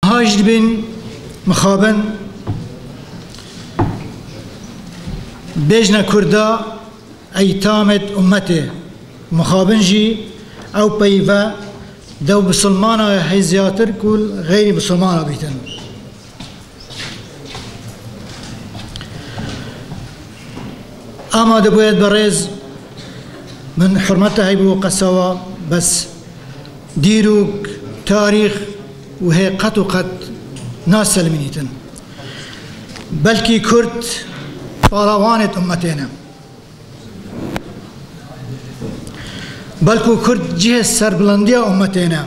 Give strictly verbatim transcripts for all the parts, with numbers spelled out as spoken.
Niha jî dibên mixabin bêjne Kurda eytamêt ummetê. Mixabin jî ew peyve dew bisilmana hê ziyatir ku li xeyrî bisilmana bîtin. Ama dibûyet berêz, min hurmeta heybû qesawa, bes dîrûk, tarîx û hê qet û qet naselmînîtin. Belkî Kurd palawanêt ummetê ne. Belkû Kurd cihê serbilendiya ummetê ne.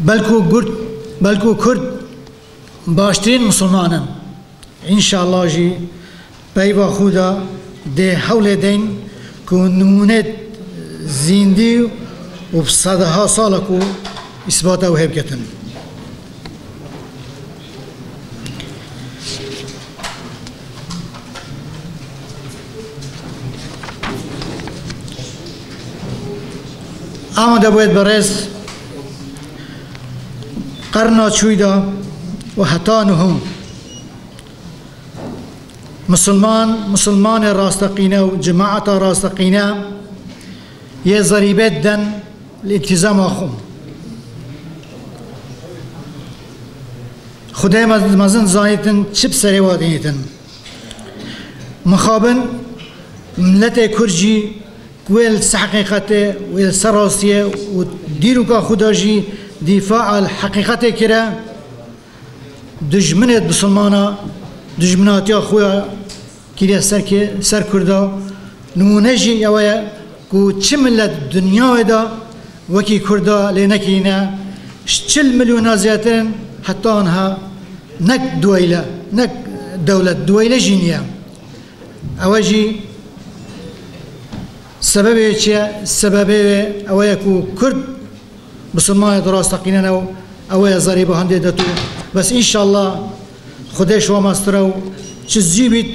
Belkû Kurd, belkû Kurd baştirîn misilman in. Înşallah jî peyva xwe de dê hewlê deyn ku nimûnê zîndî û bi sedeha sala ku îsbata wê biketin. Ama dibûyet berêz, qerna çûyda û heta niho misilman, misilmanê rasteqîne û cemaeta rasteqîne yê zerîbê diden li îltîzama xwe. Xwedê me, mezin zanîtin çi bi serê we tînitin. Mixabin miletê Kurd jî ku wê li ser heqîqetê, wê li ser rastiyê û dîroka xwe de jî dîfa li heqîqetê kire, dijminê bisilmana, dijminatiya xwe ya kiriye ser kê, ser Kurda. Nimûne jî ew ye ku çi milet dinyayê de wekî Kurda lê nekirîne, ji çil milyona zêdetir in heta niha nek duweyle, nek dewlet, duweyle jî niye. Ew jî sebebê çi ye? Sebebê wê ew ye ku Kurd bisilmanê di rasteqînene û ew ye zerî bi hindê de tu. Bes înşallah Xwedê şiwa mastir e û çi zû bît,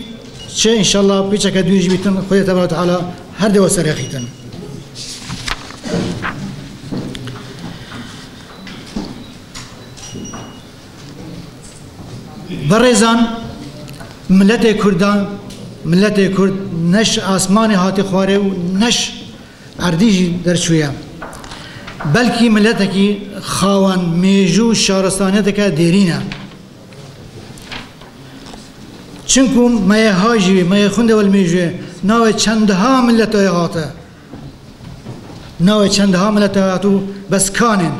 çi înşallah pîçeke dûr jî bîtin, Xwedê Tebarek Teala her dê we serê xîtin. Berêzan, miletê Kurdan, miletê Kurd ne ji asmanê hatî xwarê û ne ji erdî jî derçûye. Belkî miletekî xawen mêjû û şaristaniyeteke dêrîn e. Çinku me yê ha jî, me yê xwendê we li mêjû ye, navê çendiha mileta ye hate. Navê çendiha mileta hatû bes kanên.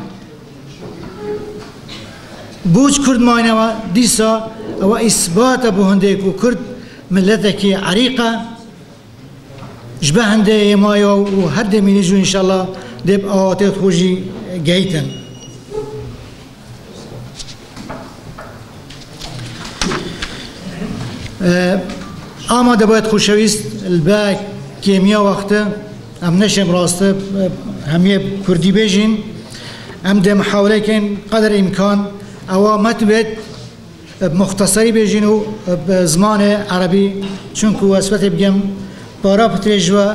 Bûç Kurd mayne we dîsa ew îsbat e bo hindê ku Kurd miletekî erîq e. Ji ber hindê yê mayo û her demî jî înşallah dê bi awatê xwe jî gehîtin. Ama dibûyet xweşewîst, li ber kêmiya wextê em neşêm rastî hemiyê kurdî bêjin. Em dê mihaweleyekên qeder îmkan ewa me dibêt bi muxteserî bêjin û bi zimanê erebî, çunku ez fetê bikim para pitirê ji we,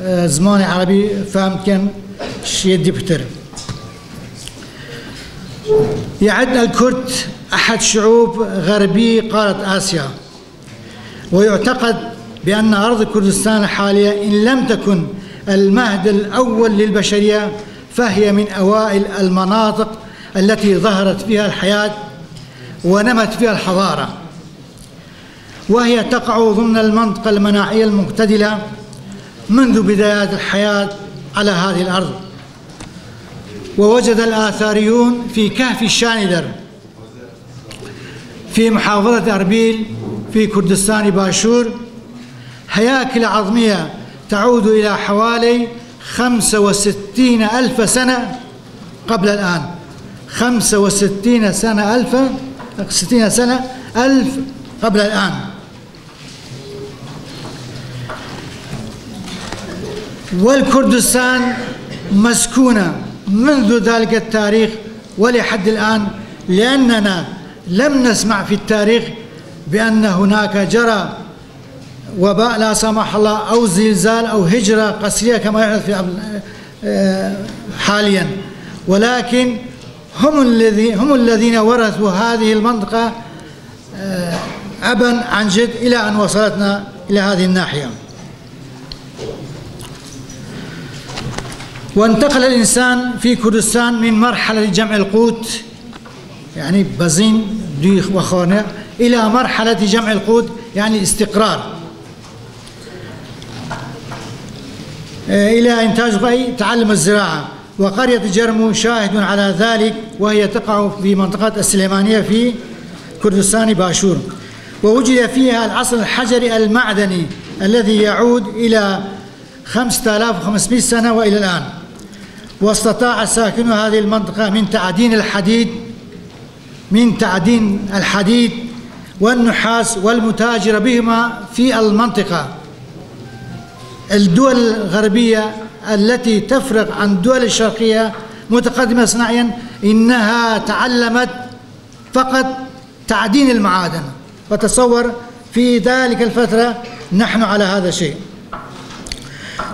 e, zimanê erebî fehm dikin, şiyê dî pitir. يعد الكرد أحد شعوب غربي قارة آسيا، ويعتقد بأن أرض كردستان الحالية إن لم تكن المهد الأول للبشرية فهي من أوائل المناطق التي ظهرت فيها الحياة ونمت فيها الحضارة، وهي تقع ضمن المنطقة المناعية المعتدلة منذ بدايات الحياة على هذه الأرض. ووجد الآثاريون في كهف الشانيدر في محافظة أربيل في كردستان باشور هياكل عظمية تعود إلى حوالي خمسة وستين ألف سنة قبل الآن. خمسة وستين سنة ألف، ستين سنة ألف قبل الآن. والكردستان مسكونة منذ ذلك التاريخ ولحد الآن، لأننا لم نسمع في التاريخ بأن هناك جرى وباء لا سمح الله أو زلزال أو هجرة قسرية كما يحدث في عبد-، آه، حاليا. ولكن هم الذي-، هم الذين ورثوا هذه المنطقة، آه، أبا عن جد إلى أن وصلتنا إلى هذه الناحية. وانتقل الإنسان في كردستان من مرحلة جمع القوت، يعني بزين دوي وخانة، إلى مرحلة جمع القوت، يعني الاستقرار. آه، إلى إنتاج الرأي، تعلم الزراعة. وقرية جرمو شاهد على ذلك، وهي تقع في منطقة السليمانية في كردستان باشور، ووجد فيها العصر الحجري المعدني الذي يعود إلى خمسة آلاف وخمسمية سنة وإلى الآن. واستطاع ساكنو هذه المنطقة من تعدين الحديد من تعدين الحديد والنحاس والمتاجرة بهما في المنطقة. الدول الغربية التي تفرق عن الدول الشرقية متقدمة صناعيا إنها تعلمت فقط تعدين المعادن. فتصور في ذلك الفترة نحن على هذا الشيء.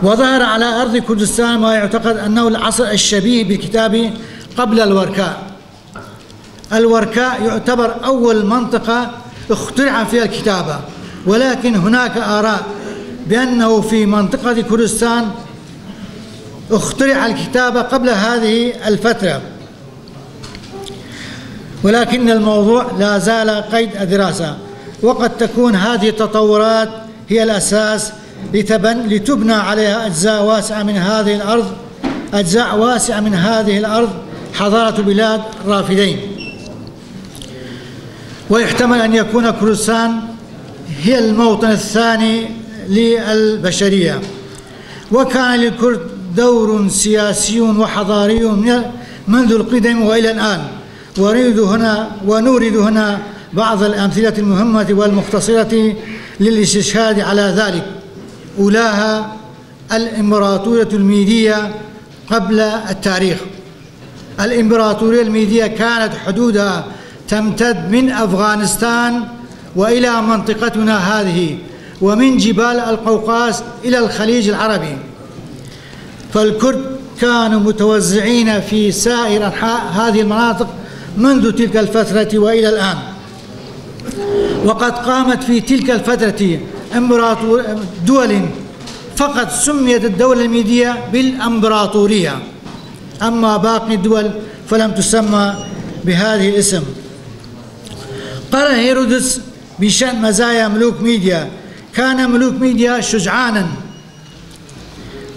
وظهر على أرض كردستان ما يعتقد أنه العصر الشبيه بالكتابة قبل الوركاء. الوركاء يعتبر أول منطقة اخترع فيها الكتابة، ولكن هناك آراء بأنه في منطقة كردستان اخترع الكتابة قبل هذه الفترة، ولكن الموضوع لا زال قيد الدراسة، وقد تكون هذه التطورات هي الأساس لتبن-، لتبنى عليها أجزاء واسعة من هذه الأرض، أجزاء واسعة من هذه الأرض حضارة بلاد الرافدين. ويحتمل أن يكون كردستان هي الموطن الثاني للبشرية، وكان للكرد دور سياسي وحضاري من-، منذ القدم وإلى الآن. ونريد هنا، ونورد هنا بعض الأمثلة المهمة والمختصرة للاستشهاد على ذلك. أولاها الإمبراطورية الميدية قبل التاريخ. الإمبراطورية الميدية كانت حدودها تمتد من أفغانستان وإلى منطقتنا هذه، ومن جبال القوقاز إلى الخليج العربي. فالكرد كانوا متوزعين في سائر أنحاء هذه المناطق منذ تلك الفترة وإلى الآن. وقد قامت في تلك الفترة إمبراطور-، دول، فقط سميت الدولة الميدية بالإمبراطورية، أما باقي الدول فلم تسمى بهذه الاسم. قال هيرودوتس بشأن مزايا ملوك ميديا: كان ملوك ميديا شجعانا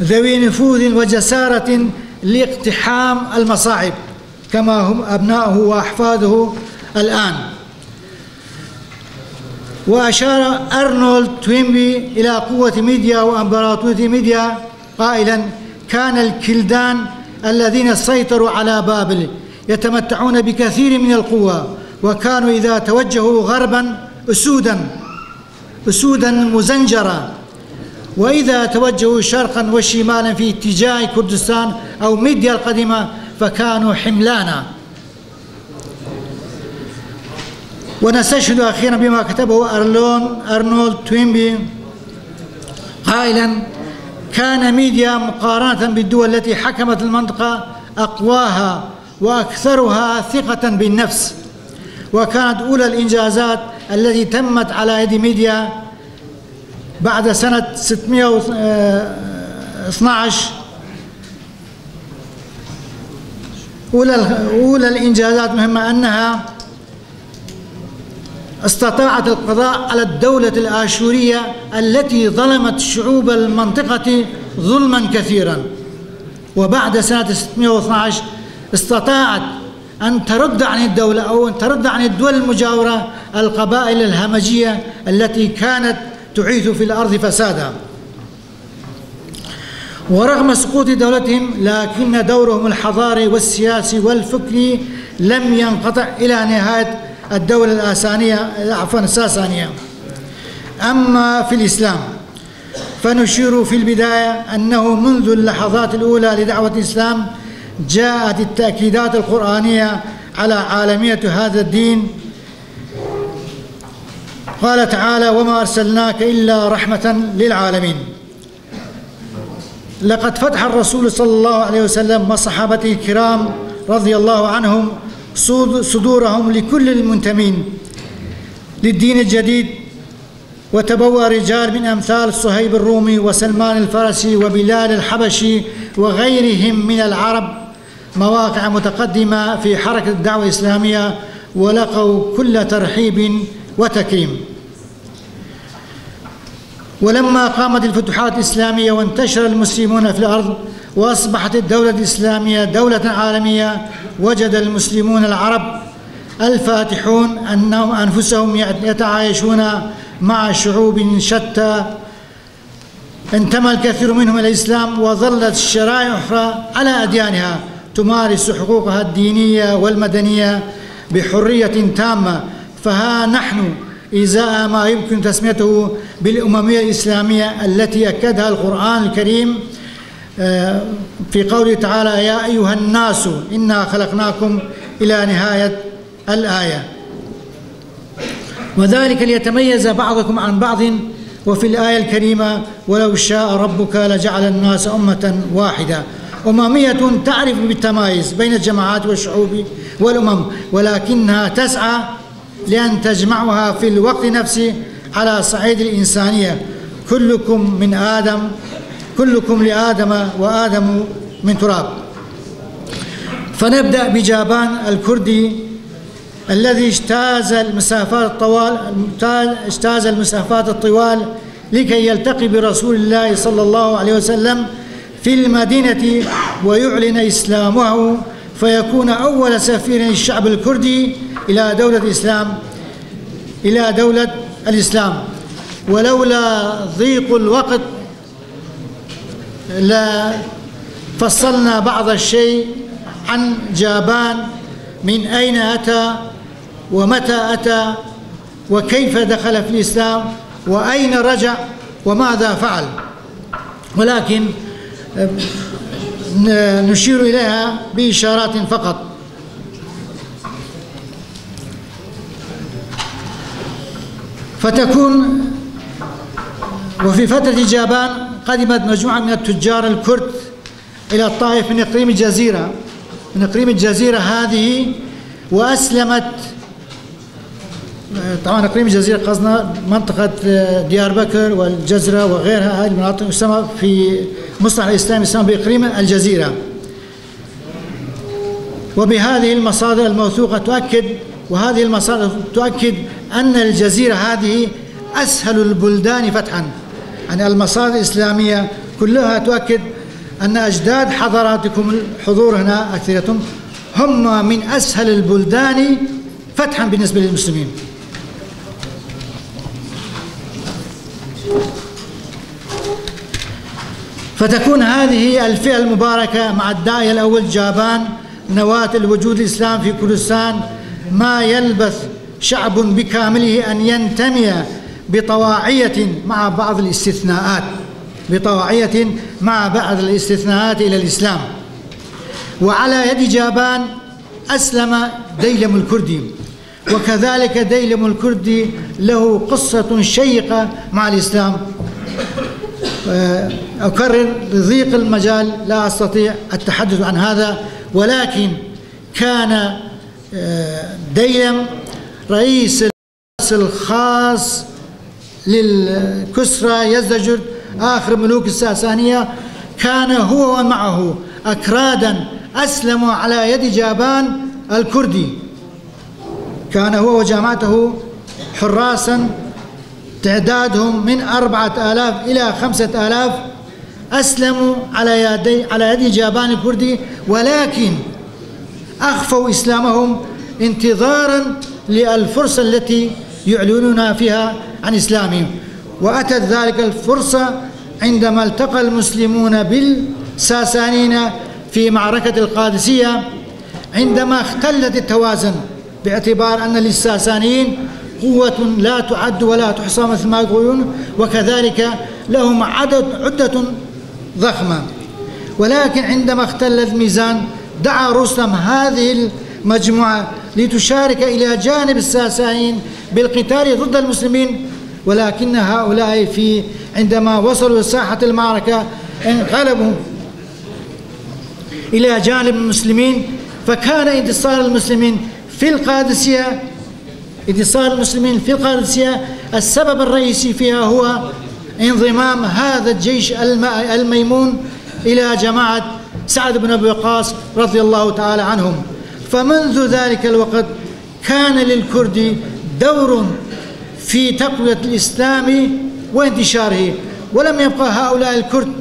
ذوي نفوذ وجسارة لاقتحام المصاعب، كما هم أبناؤه وأحفاده الآن. وأشار أرنولد توينبي إلى قوة ميديا وإمبراطورية ميديا قائلا: كان الكلدان الذين سيطروا على بابل يتمتعون بكثير من القوة، وكانوا إذا توجهوا غربا أسودا أسودا مزنجرة، وإذا توجهوا شرقا وشمالا في اتجاه كردستان أو ميديا القديمة فكانوا حملانا. ونستشهد أخيرا بما كتبه أرلون، أرنولد توينبي قائلا: كان ميديا مقارنة بالدول التي حكمت المنطقة أقواها وأكثرها ثقة بالنفس، وكانت أولى الإنجازات التي تمت على يد ميديا بعد سنة ستمية واثناعش. أولى، أولى الإنجازات مهمة أنها استطاعت القضاء على الدولة الآشورية التي ظلمت شعوب المنطقة ظلما كثيرا، وبعد سنة ستمية واثناعش استطاعت أن ترد عن الدولة أو أن ترد عن الدول المجاورة القبائل الهمجية التي كانت تعيث في الأرض فسادا. ورغم سقوط دولتهم، لكن دورهم الحضاري والسياسي والفكري لم ينقطع إلى نهاية الدولة الآسانية، عفوا، الساسانية. أما في الإسلام، فنشير في البداية أنه منذ اللحظات الأولى لدعوة الإسلام جاءت التأكيدات القرآنية على عالمية هذا الدين. قال تعالى: وما أرسلناك إلا رحمة للعالمين. لقد فتح الرسول صلى الله عليه وسلم مع صحابته الكرام رضي الله عنهم صد-، صدورهم لكل المنتمين للدين الجديد، وتبوأ رجال من أمثال صهيب الرومي وسلمان الفارسي وبلال الحبشي وغيرهم من العرب مواقع متقدمة في حركة الدعوة الإسلامية، ولقوا كل ترحيب وتكريم. ولما قامت الفتوحات الإسلامية وانتشر المسلمون في الأرض وأصبحت الدولة الإسلامية دولة عالمية، وجد المسلمون العرب الفاتحون أنهم أنفسهم يتعايشون مع شعوب شتى، انتمى الكثير منهم إلى الإسلام، وظلت شرائح أخرى على أديانها تمارس حقوقها الدينية والمدنية بحرية تامة. فها نحن إزاء ما يمكن تسميته بالأممية الإسلامية التي أكدها القرآن الكريم، آه، في قوله تعالى: "يا أيها الناس إنا خلقناكم"، إلى نهاية الآية. وذلك ليتميز بعضكم عن بعض، وفي الآية الكريمة: "ولو شاء ربك لجعل الناس أمة واحدة". أممية تعرف بالتمايز بين الجماعات والشعوب والأمم، ولكنها تسعى لأن تجمعها في الوقت نفسه على صعيد الإنسانية. كلكم من آدم، كلكم لآدم وآدم من تراب. فنبدأ بجابان الكردي الذي اجتاز المسافات الطوال، اجتاز المسافات الطوال لكي يلتقي برسول الله صلى الله عليه وسلم في المدينة ويعلن إسلامه، فيكون أول سفير للشعب الكردي إلى دولة الإسلام، إلى دولة الإسلام. ولولا ضيق الوقت لفصلنا بعض الشيء عن جابان، من أين أتى ومتى أتى وكيف دخل في الإسلام وأين رجع وماذا فعل، ولكن، آه، ن-، نشير إليها بإشارات فقط. فتكون، وفي فترة جابان قدمت مجموعة من التجار الكرد إلى الطائف من إقليم الجزيرة، من إقليم الجزيرة هذه، وأسلمت، طبعًا إقليم الجزيرة قصدنا منطقة، آه، ديار بكر والجزرة وغيرها، هاي المناطق يسمى في مصطلح الإسلام، يسمى بإقليم الجزيرة. وبهذه المصادر الموثوقة تؤكد، وهذه المصادر تؤكد أن الجزيرة هذه أسهل البلدان فتحًا. يعني المصادر الإسلامية كلها تؤكد أن أجداد حضاراتكم، الحضور هنا أكثرتهم، هم من أسهل البلدان فتحًا بالنسبة للمسلمين. فتكون هذه الفئة المباركة مع الداعية الأول جابان نواة الوجود الإسلام في كردستان، ما يلبث شعب بكامله أن ينتمي بطواعية مع بعض الاستثناءات، بطواعية مع بعض الاستثناءات إلى الإسلام. وعلى يد جابان أسلم ديلم الكردي، وكذلك ديلم الكردي له قصة شيقة مع الإسلام. آه، أكرر لضيق المجال لا أستطيع التحدث عن هذا، ولكن كان، آه، ديلم رئيس الخاص للكسرى يزدجرد آخر ملوك الساسانية، كان هو ومعه أكرادا أسلموا على يد جابان الكردي. كان هو وجماعته حراسا تعدادهم من أربعة آلاف إلى خمسة آلاف، أسلموا على يدي، على يد جابان الكردي، ولكن أخفوا إسلامهم انتظارا للفرصة التي يعلنون فيها عن إسلامهم. وأتت ذلك الفرصة عندما التقى المسلمون بالساسانيين في معركة القادسية، عندما اختلت التوازن، باعتبار أن للساسانيين قوة لا تعد ولا تحصى مثل ما يقولون، وكذلك لهم عدد، عدة ضخمة. ولكن عندما اختل الميزان، دعا رستم هذه المجموعة لتشارك إلى جانب الساسانيين بالقتال ضد المسلمين، ولكن هؤلاء في، عندما وصلوا ساحة المعركة انقلبوا إلى جانب المسلمين، فكان انتصار المسلمين في القادسية، انتصار المسلمين في القادسية السبب الرئيسي فيها هو انضمام هذا الجيش الم-، الميمون إلى جماعة سعد بن أبي وقاص رضي الله تعالى عنهم. فمنذ ذلك الوقت كان للكرد دور في تقوية الإسلام وانتشاره، ولم يبقى هؤلاء الكرد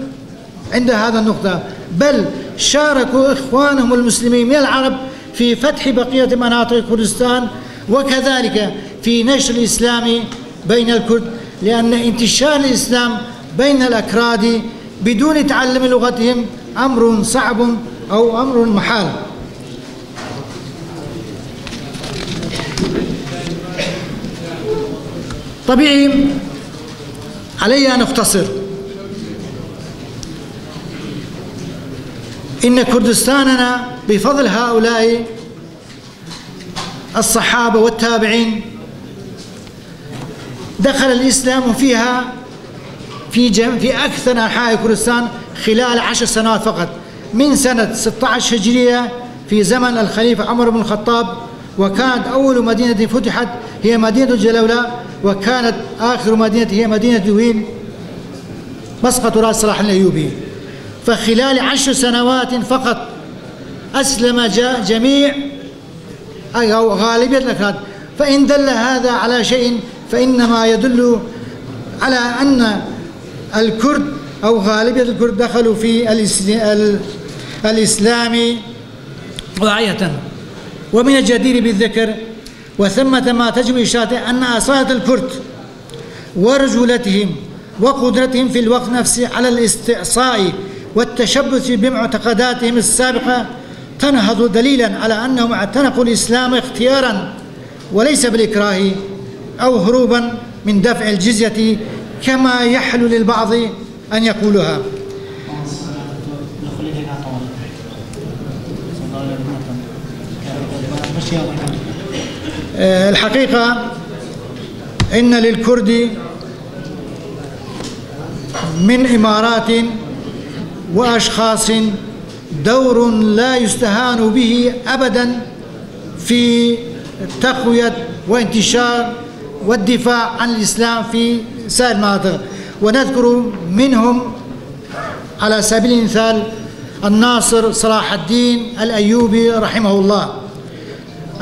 عند هذا النقطة، بل شاركوا إخوانهم المسلمين من العرب في فتح بقية مناطق كردستان، وكذلك في نشر الإسلام بين الكرد، لأن انتشار الإسلام بين الأكراد بدون تعلم لغتهم أمر صعب أو أمر محال. طبيعي علي أن أختصر إن كردستاننا بفضل هؤلاء الصحابة والتابعين دخل الإسلام فيها في جم-، في أكثر أنحاء كردستان خلال عشر سنوات فقط، من سنة ستة عشر هجرية في زمن الخليفة عمر بن الخطاب، وكانت أول مدينة فتحت هي مدينة الجلولة، وكانت آخر مدينة هي مدينة دويل، مسقط رأس صلاح الأيوبي. فخلال عشر سنوات فقط أسلم جا-، جميع أو غالبية الأكراد. فإن دل هذا على شيء فإنما يدل على أن الكرد أو غالبية الكرد دخلوا في الإس-، ال-، الإسلام واعية. ومن الجدير بالذكر، وثمة ما تجب إشارته، أن أصالة الكرد ورجولتهم وقدرتهم في الوقت نفسه على الاستعصاء والتشبث بمعتقداتهم السابقة تنهض دليلا على أنهم اعتنقوا الإسلام اختيارا وليس بالإكراه أو هروبا من دفع الجزية كما يحلو للبعض أن يقولها. آه، الحقيقة إن للكرد من إمارات وأشخاص دور لا يستهان به أبدا في تقوية وانتشار والدفاع عن الإسلام في سائر المناطق، ونذكر منهم على سبيل المثال الناصر صلاح الدين الأيوبي رحمه الله.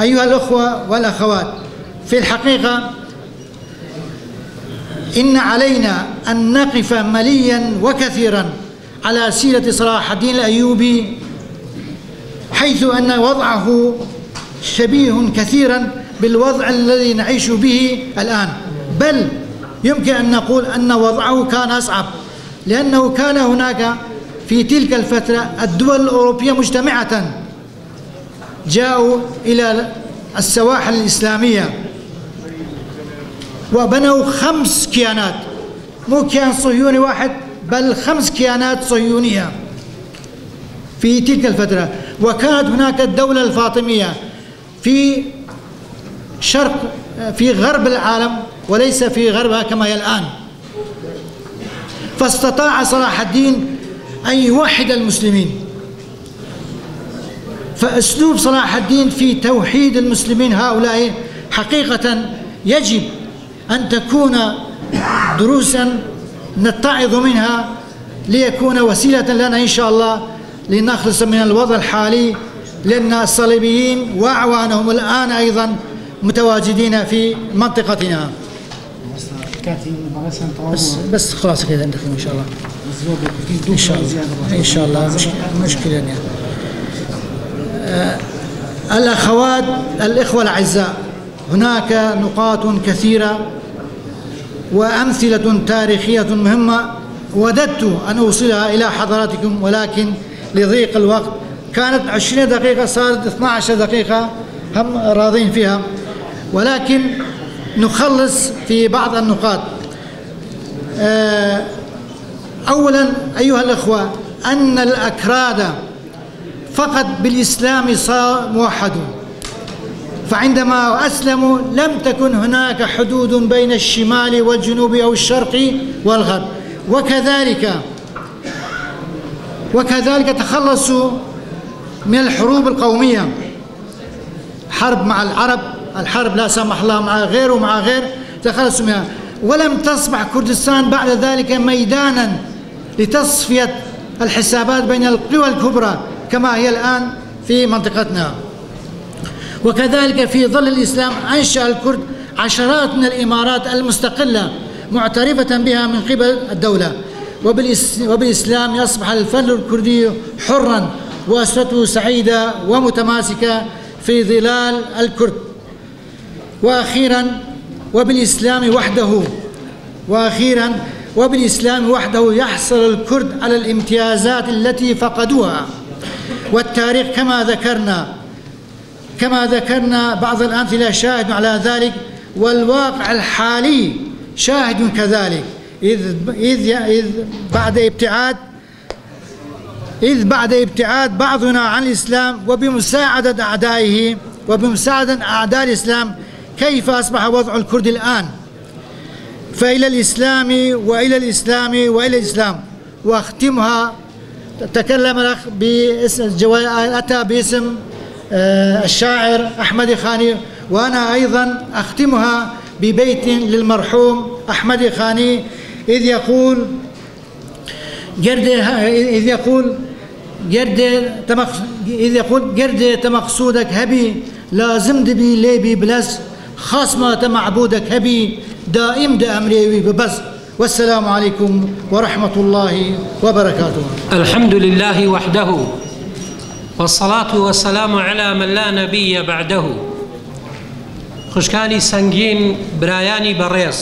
أيها الأخوة والأخوات، في الحقيقة إن علينا أن نقف مليا وكثيرا على سيرة صلاح الدين الأيوبي، حيث أن وضعه شبيه كثيرا بالوضع الذي نعيش به الآن، بل يمكن أن نقول أن وضعه كان أصعب، لأنه كان هناك في تلك الفترة الدول الأوروبية مجتمعة جاءوا إلى السواحل الإسلامية وبنوا خمس كيانات، مو كيان صهيوني واحد، بل خمس كيانات صهيونية في تلك الفترة. وكانت هناك الدولة الفاطمية في شرق، في غرب العالم، وليس في غربها كما هي الآن. فاستطاع صلاح الدين أن يوحد المسلمين. فأسلوب صلاح الدين في توحيد المسلمين هؤلاء حقيقة يجب أن تكون دروسا نتعظ منها، ليكون وسيلة لنا إن شاء الله لنخلص من الوضع الحالي، لأن الصليبيين وأعوانهم الآن أيضا متواجدين في منطقتنا. بس، بس خلاص كده نختم إن شاء الله. إن شاء الله، إن شاء الله، مش-، مشكلة يعني. آه، الأخوات، الإخوة الأعزاء، هناك نقاط كثيرة وأمثلة تاريخية مهمة وددت أن أوصلها إلى حضراتكم، ولكن لضيق الوقت كانت عشرين دقيقة، صارت اثنعش دقيقة، هم راضين فيها، ولكن نخلص في بعض النقاط. آه، أولا أيها الأخوة، أن الأكراد فقط بالإسلام صار موحد، فعندما أسلموا لم تكن هناك حدود بين الشمال والجنوب أو الشرق والغرب، وكذلك، وكذلك تخلصوا من الحروب القومية، حرب مع العرب، الحرب لا سمح الله مع غير ومع غير، تخلصوا منها. ولم تصبح كردستان بعد ذلك ميدانا لتصفية الحسابات بين القوى الكبرى كما هي الآن في منطقتنا. وكذلك في ظل الإسلام أنشأ الكرد عشرات من الإمارات المستقلة معترفة بها من قبل الدولة، وبالإس-، وبالإسلام أصبح الفرد الكردي حرا وأسرته سعيدة ومتماسكة في ظلال الكرد. وأخيرا، وبالإسلام وحده، وأخيرا، وبالإسلام وحده يحصل الكرد على الامتيازات التي فقدوها. والتاريخ كما ذكرنا، كما ذكرنا بعض الأمثلة شاهد على ذلك، والواقع الحالي شاهد كذلك، إذ، إذ، إذ بعد ابتعاد إذ بعد ابتعاد بعضنا عن الإسلام وبمساعدة أعدائه، وبمساعدة أعداء الإسلام، كيف أصبح وضع الكرد الآن؟ فإلى الإسلام وإلى الإسلام وإلى الإسلام. وأختمها، تكلم الأخ باسم الجوا-، أتى باسم، آه، الشاعر أحمد خاني، وأنا أيضا أختمها ببيت للمرحوم أحمد خاني، إذ يقول: Gerdê, îz yeqûl, gerdê te meq-, îz yeqûl, gerdê te meqsûdek hebî, lazim dibî lê bî bilez, xasma te mebûdek hebî, daîm di emrê wî bi bez. Wesselamu aleykum ve rahmetullahi ve berekatuhu. الحمد لله وحده، والصلاة والسلام على من لا نبي بعده. خوشکانی سەنگین، برایانی بەڕێز،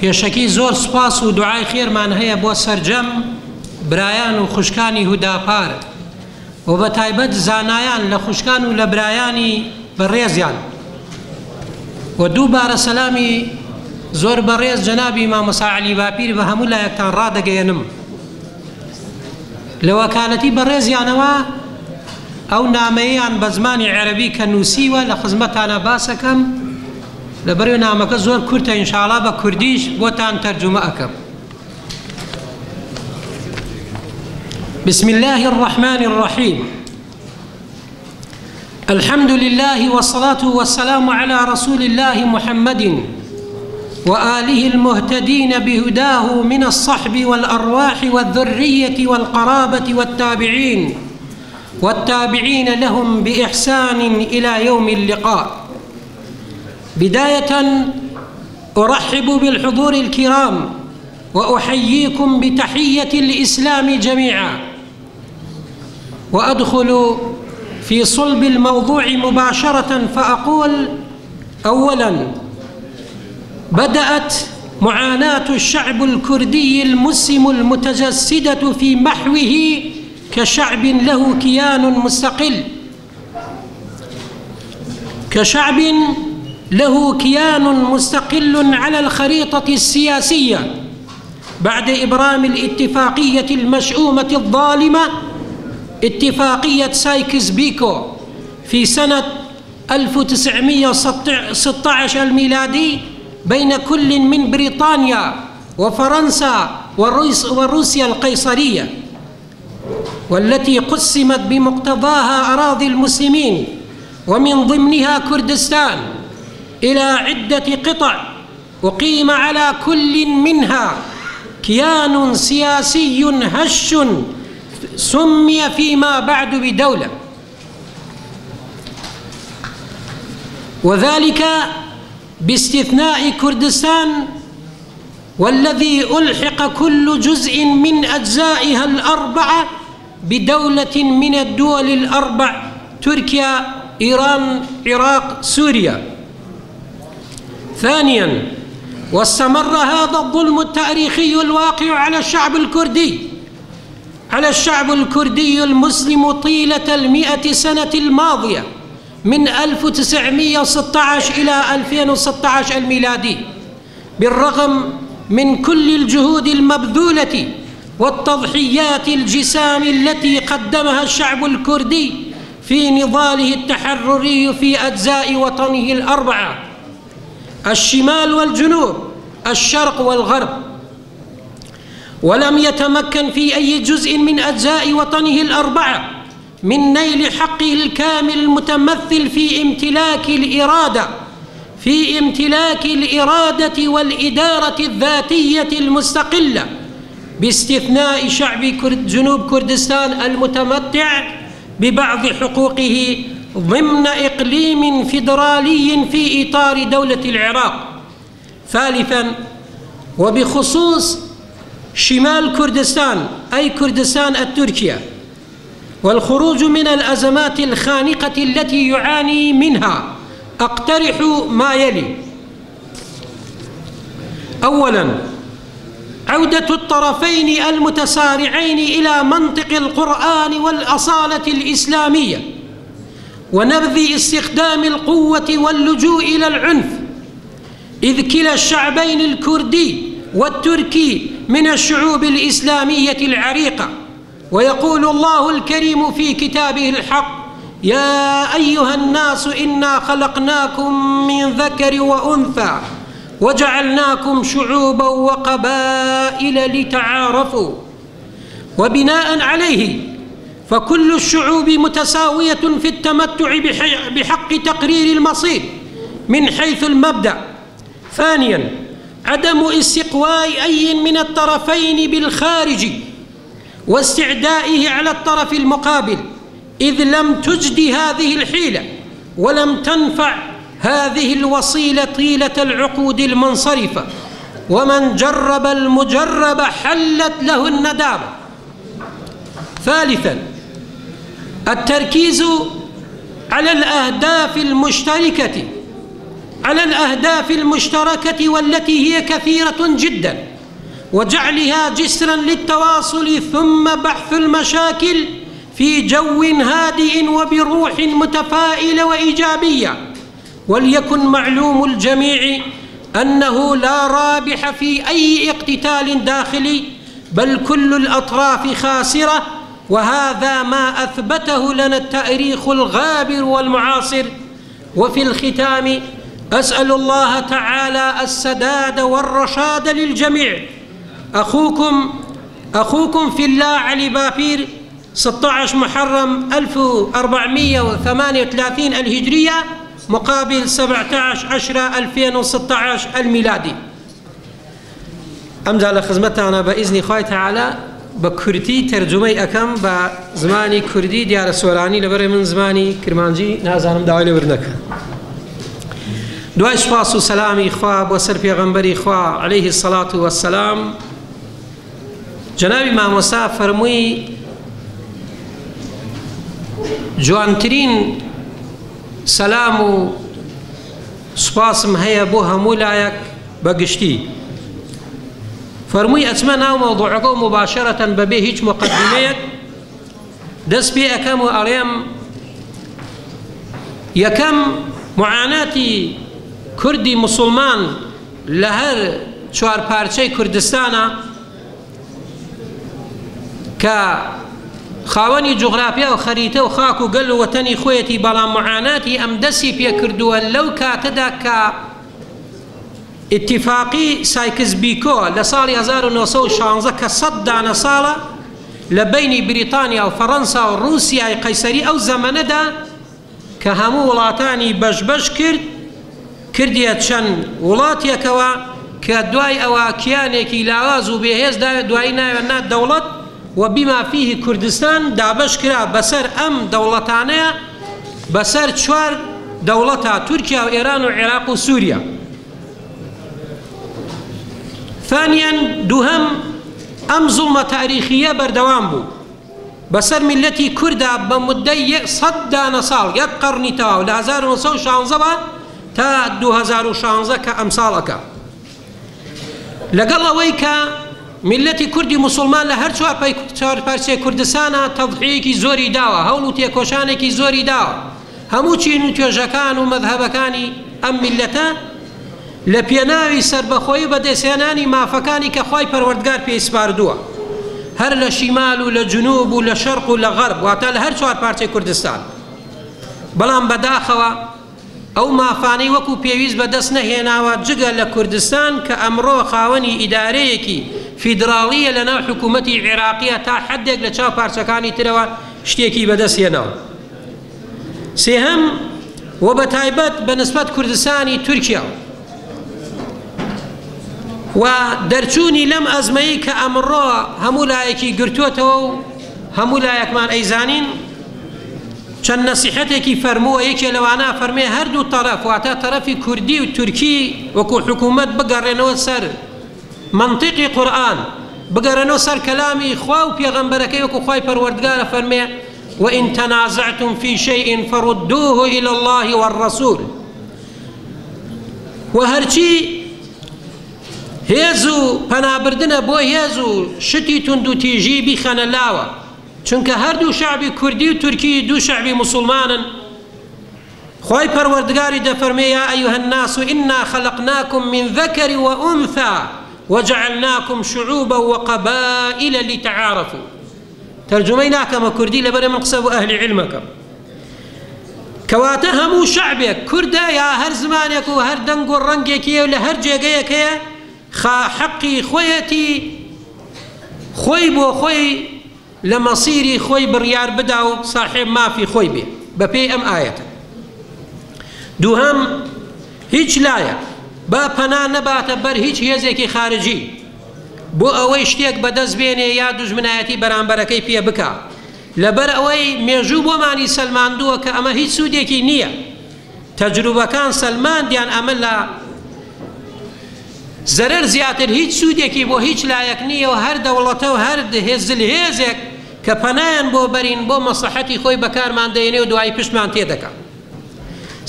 پێشەکی زۆر سوپاس و دوعای خێرمان هەیە بۆ سەرجەم برایان و خوشکانی هوداپار و بە تایبەت زانایان لە خوشکان و لە برایانی بەڕێزیان. و دووبارە سەلامی زۆر بەڕێز جەنابی مامۆستا عەلی باپیر بە هەموو لایەکتان ڕادەگەیەنم. لە وەکالەتی بەڕێزیانەوە ئەو نامەیەیان بە زمانی عەرەبی کە نووسیوە لە خزمەتانە باسەکەم، لە بەرەو نامەکە زۆر کورتە، ئینشاڵا بە کوردیش بۆتان تەرجومە ئەکەم. بسم الله الرحمن الرحيم. الحمد لله والصلاة والسلام على رسول الله محمد وآله المهتدين بهداه من الصحب والأرواح والذرية والقرابة والتابعين والتابعين لهم بإحسان إلى يوم اللقاء. بداية أرحب بالحضور الكرام وأحييكم بتحية الإسلام جميعا. وأدخل في صلب الموضوع مباشرة فأقول: أولا، بدأت معاناة الشعب الكردي المسلم المتجسدة في محوه كشعب له كيان مستقل، كشعب له كيان مستقل على الخريطة السياسية بعد إبرام الاتفاقية المشؤومة الظالمة، اتفاقية سايكس بيكو، في سنة ألف وتسعمية وستعش الميلادي بين كل من بريطانيا وفرنسا وروس-، وروسيا القيصرية، والتي قسمت بمقتضاها أراضي المسلمين ومن ضمنها كردستان إلى عدة قطع، أقيم على كل منها كيان سياسي هش سمي فيما بعد بدولة، وذلك باستثناء كردستان، والذي ألحق كل جزء من أجزائها الأربعة بدولة من الدول الأربع: تركيا، إيران، عراق، سوريا. ثانيا، واستمر هذا الظلم التاريخي الواقع على الشعب الكردي، على الشعب الكردي المسلم طيلة المائة سنة الماضية من ألف وتسعمية وستعش إلى ألفين وستعش الميلادي، بالرغم من كل الجهود المبذولة والتضحيات الجسام التي قدمها الشعب الكردي في نضاله التحرري في أجزاء وطنه الأربعة، الشمال والجنوب، الشرق والغرب، ولم يتمكن في أي جزء من أجزاء وطنه الأربعة من نيل حقه الكامل المتمثل في امتلاك الإرادة، في امتلاك الإرادة والإدارة الذاتية المستقلة، باستثناء شعب كرد-، جنوب كردستان المتمتع ببعض حقوقه ضمن إقليم فيدرالي في إطار دولة العراق. ثالثا، وبخصوص شمال كردستان، أي كردستان التركية، والخروج من الأزمات الخانقة التي يعاني منها، أقترح ما يلي. أولا، عودة الطرفين المتصارعين إلى منطق القرآن والأصالة الإسلامية، ونبذ استخدام القوة واللجوء إلى العنف، إذ كلا الشعبين الكردي والتركي من الشعوب الإسلامية العريقة. ويقول الله الكريم في كتابه الحق: يا أيها الناس إنا خلقناكم من ذكر وأنثى وجعلناكم شعوبا وقبائل لتعارفوا. وبناء عليه فكل الشعوب متساوية في التمتع بح-، بحق تقرير المصير من حيث المبدأ. ثانيا، عدم استقواء أي من الطرفين بالخارج واستعدائه على الطرف المقابل، إذ لم تجد هذه الحيلة ولم تنفع هذه الوصيلة طيلة العقود المنصرفة، ومن جرب المجرب حلت له الندامة. ثالثا، التركيز على الأهداف المشتركة، على الأهداف المشتركة والتي هي كثيرة جدا، وجعلها جسرا للتواصل ثم بحث المشاكل في جو هادئ وبروح متفائلة وإيجابية. وليكن معلوم الجميع أنه لا رابح في أي اقتتال داخلي، بل كل الأطراف خاسرة، وهذا ما أثبته لنا التاريخ الغابر والمعاصر. وفي الختام، أسأل الله تعالى السداد والرشاد للجميع. أخوكم، أخوكم في الله علي بابير، ستعش محرم ألف وأربعمية وثمانية وثلاثين الهجرية، مقابل سبعتعش عشرة ألفين وستعش الميلادي. ئەمجا لە خزمەتتانە بە ئیزنی خوای تەعالا بە کورتی تەرجومەی ئەکەم بە زمانی کوردی، دیارە سۆرانی، لەبەرێ من زمانی کرمانجی نازانم، داوای لێبوردن ئەکەم. دوای سوپاس و سەلامی خوا بۆ سەر پێغەمبەری خوا علیه الصلاة والسلام، جەنابی مامۆستا فەرمووی، جوانترین سەلام و سوپاسم هەیە بۆ هەموو لایەک بە گشتی. فەرمووی ئەچمە ناو مەوضوعەکە و مباشرەتەن بەبێ هیچ مقدمەیەک دەست پێ ئەکەم و ئەڵێم، یەکەم، معاناتی کوردی موسڵمان لە هەر چوار پارچەی کوردستانە کە خاوەنی جوغرافیا و خەریتە و خاک و گەل و وەتەنی خۆیەتی، بەڵام معاناتی ئەم دەستی پێ کردووە لەو کاتەدا کە ئیتیفاقی سایکس بیکۆ لە ساڵی هەزار و نۆ سەد و شانزە کە سەد دانە ساڵە لە بینی بریتانیا و فەڕەنسا و ڕووسیای قەیسەری ئەو زەمەنەدا کە هەموو وڵاتانی بەشبەش کرد، کردیە چەند وڵاتێکەوە کە دوای ئەوە کیانێکی لاواز و بێهێز دا-، دوایی ناوێ نا دەوڵەت و بما فیه کوردستان دابەش کرا بەسەر ئەم دەوڵەتانەیە، بەسەر چوار دەوڵەتا، تورکیا و ئێران و عێراق و سووریا. ثانیەن، دووهەم، ئەم زوڵمە تاریخیە بەردەوام بوو بەسەر میلەتی کوردا بە مودەی یە-، سەد دانە ساڵ، یەک قەڕنی تەواو، لە هەزار و نۆ سەد و شانزە وە تا دوو هەزار و شانزە کە ئەم ساڵەکە. لەگەڵ ئەوەی کە میلەتی کوردی موسڵمان لە هەر چوار پای-، چوار پارچەی کوردستانە تەضحیەکی زۆری داوە، هەوڵ و تێکۆشانێکی زۆری داوە، هەموو چین و توێژەکان و مەذهەبەکانی ئەم میلەتە لە پێناوی سەربەخۆیی و بەدەستهێنانی مافەکانی کە خوای پەروەردگار پێی سپاردووە، هەر لە شیمال و لە جنوب و لە شەرق و لە غەرب، واتە لە هەر چوار پارچەی کوردستان. بەڵام بەداخەوە ئەو مافانەی وەکو پێویست بەدەست نەهێناوە، جگە لە کوردستان کە ئەمڕۆ خاوەنی ئیدارەیەکی فیدراڵیە لە ناو حکوومەتی عێراقیە، تا حەدێک لە چاو پارچەکانی ترەوە شتێکی بەدەست هێنا. سێهەم، و بە تایبەت بە نسبەت کوردستانی تورکیا و دەرچوونی لەم ئەزمەی کە ئەمڕۆ هەموو لایەکی گرتووەتەوە و هەموو لایەکمان ئەیزانین، چەند نەسیحەتێکی فەرمووە. یەکێ لەوانە فەرمێ هەردوو تەرەف، واتە تەرەفی کوردی و تورکی، وەکو حکوومەت بگەڕێنەوە سەر منطقی قورئان، بگەڕێنەوە سەر کەلامی خوا و پێغەمبەرەکەی، وەکو خوای پەروەردگارە فەرمێ: «وإن تنازعتم في شيء فردوه إلى الله والرسول.» و هەرچی هێز و پەنابردنە بۆ هێز و شتی توند و تیژی بیخەنە لاوە، چونکە هەردوو شعبی کوردی و تورکی دوو شعبی موسڵمانن. خوای پەروەردگاری دەفەرمێ: «يا أيها الناس إنا خلقناكم من ذكر وأنثى وجعلناكم شعوبا وقبائل لتعارفوا.» تەرجومەی ناکەمە کوردی، لەبەرە من قسە بۆ ئەهلی علمەکەم. کەواتە هەموو شعبێک کوردە یا هەر زمانێک و هەر دەنگ و ڕەنگێکی و لە هەر جێگەیەک هەیە، خا-، حەقی خۆیەتی خۆی بۆ خۆی لە مەسیری خۆی بڕیار بدا و ساحێب مافی خۆی بێ بە پێی ئەم ئاەتە. دووهەم، هیچ لایەک با پەنا نەباتە بەر هیچ هێزێکی خارجی بۆ ئەوەی شتێک بەدەست بێنێ یا دوژمنایەتی بەرامبەرەکەی پێ بکا، لەبەر ئەوەی مێژوو بۆمانی سەلماندووە کە ئەمە هیچ سوودێکی نییە. تەجروبەکان سەلماندیان ئەمە لە زەرەر زیاتر هیچ سوودێکی بۆ هیچ لایەک نییە و هەر دەوڵەتە و هەر هێزل هێزێک کە پەنایان بۆ بەرین، بۆ مەسلحەتی خۆی بەکارمان دەێنێ و دوایی پشتمان تێدەکا.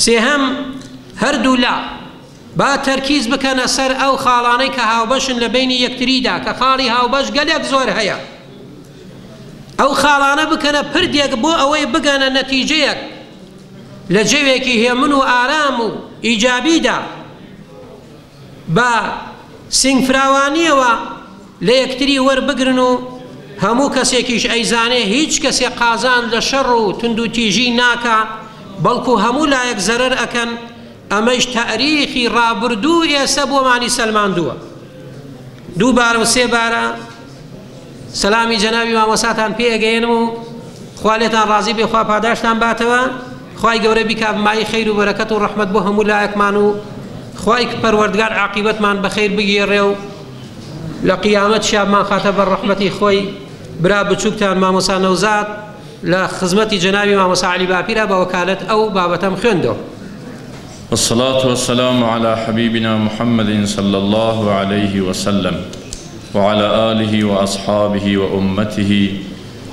سێهەم، هەردوو لا با تەرکیز بکەنە سەر ئەو خاڵانەی کە هاوبەشن لە بینی یەکتریدا، کە خاڵی هاوبەش گەلێک زۆر هەیە. ئەو خاڵانە بکەنە پردێک بۆ ئەوەی بگەنە نەتیجەیەک لە جەوێکی هێمن و ئارام و ئیجابیدا، بە سینگفراوانیەوە لە یەکتری وەربگرن و هەموو کەسێکیش ئەیزانێ هیچ کەسێک قازان لە شەڕ و توندوتیژی ناکا، بەڵکو هەموو لایەک زەرەر ئەکەن. ئەمەیش تاریخی ڕابردوو ئێستا بۆمانی سەلماندووە. دووبارە و سێبارە سەلامی جەنابی مامۆساتان پێ ئەگەیەنم و خوا لێتان ڕازی بێ، خوا پاداشتان باتەوە. خوای گەورە بیکا بمایی خەیر و بەرەکەت و ڕەحمەت بۆ هەموو لایەکمان و خوای پەروەردگار عاقیبەتمان بە خەیر بگێڕێ و لە قیامەت شابمان خاتە بەر ڕەحمەتی خۆی. برا بچووکتان مامۆسا نەوزاد لە خزمەتی جەنابی مامۆسا عەلی باپیرە بە وەکالەت ئەو بابەتەم خوێندەوە. والصلاة والسلام على حبيبنا محمد صلى الله عليه وسلم وعلى آله وأصحابه وأمته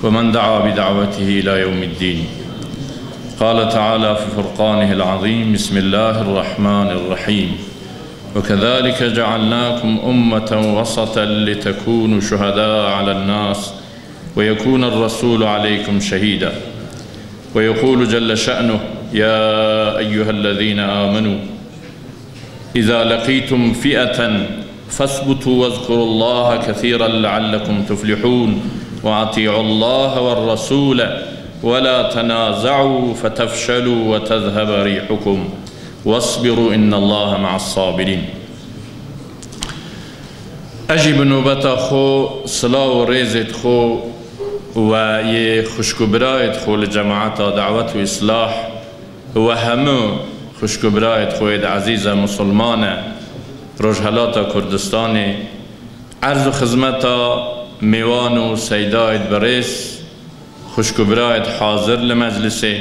ومن دعا بدعوته إلى يوم الدين. قال تعالى في فرقانه العظيم: بسم الله الرحمن الرحيم. وكذلك جعلناكم أمة وسطا لتكونوا شهداء على الناس ويكون الرسول عليكم شهيدا. ويقول جل شأنه: يا أيها الذين آمنوا إذا لقيتم فئة فاثبتوا واذكروا الله كثيرا لعلكم تفلحون وأطيعوا الله والرسول ولا تنازعوا فتفشلوا وتذهب ريحكم واصبروا إن الله مع الصابرين. Ez jî bi nobeta xwe silav û rêzêt xwe û yê xwişk û birayêt xwe li cemaeta dawet û îslah û hemû xwişk û birayêt xwe yêt ezîz e, misilman e, Rojhelata Kurdistanê, erz û xizmeta mêwan û seydayêt birêz, xwişk û birayêt hazir li meclisê,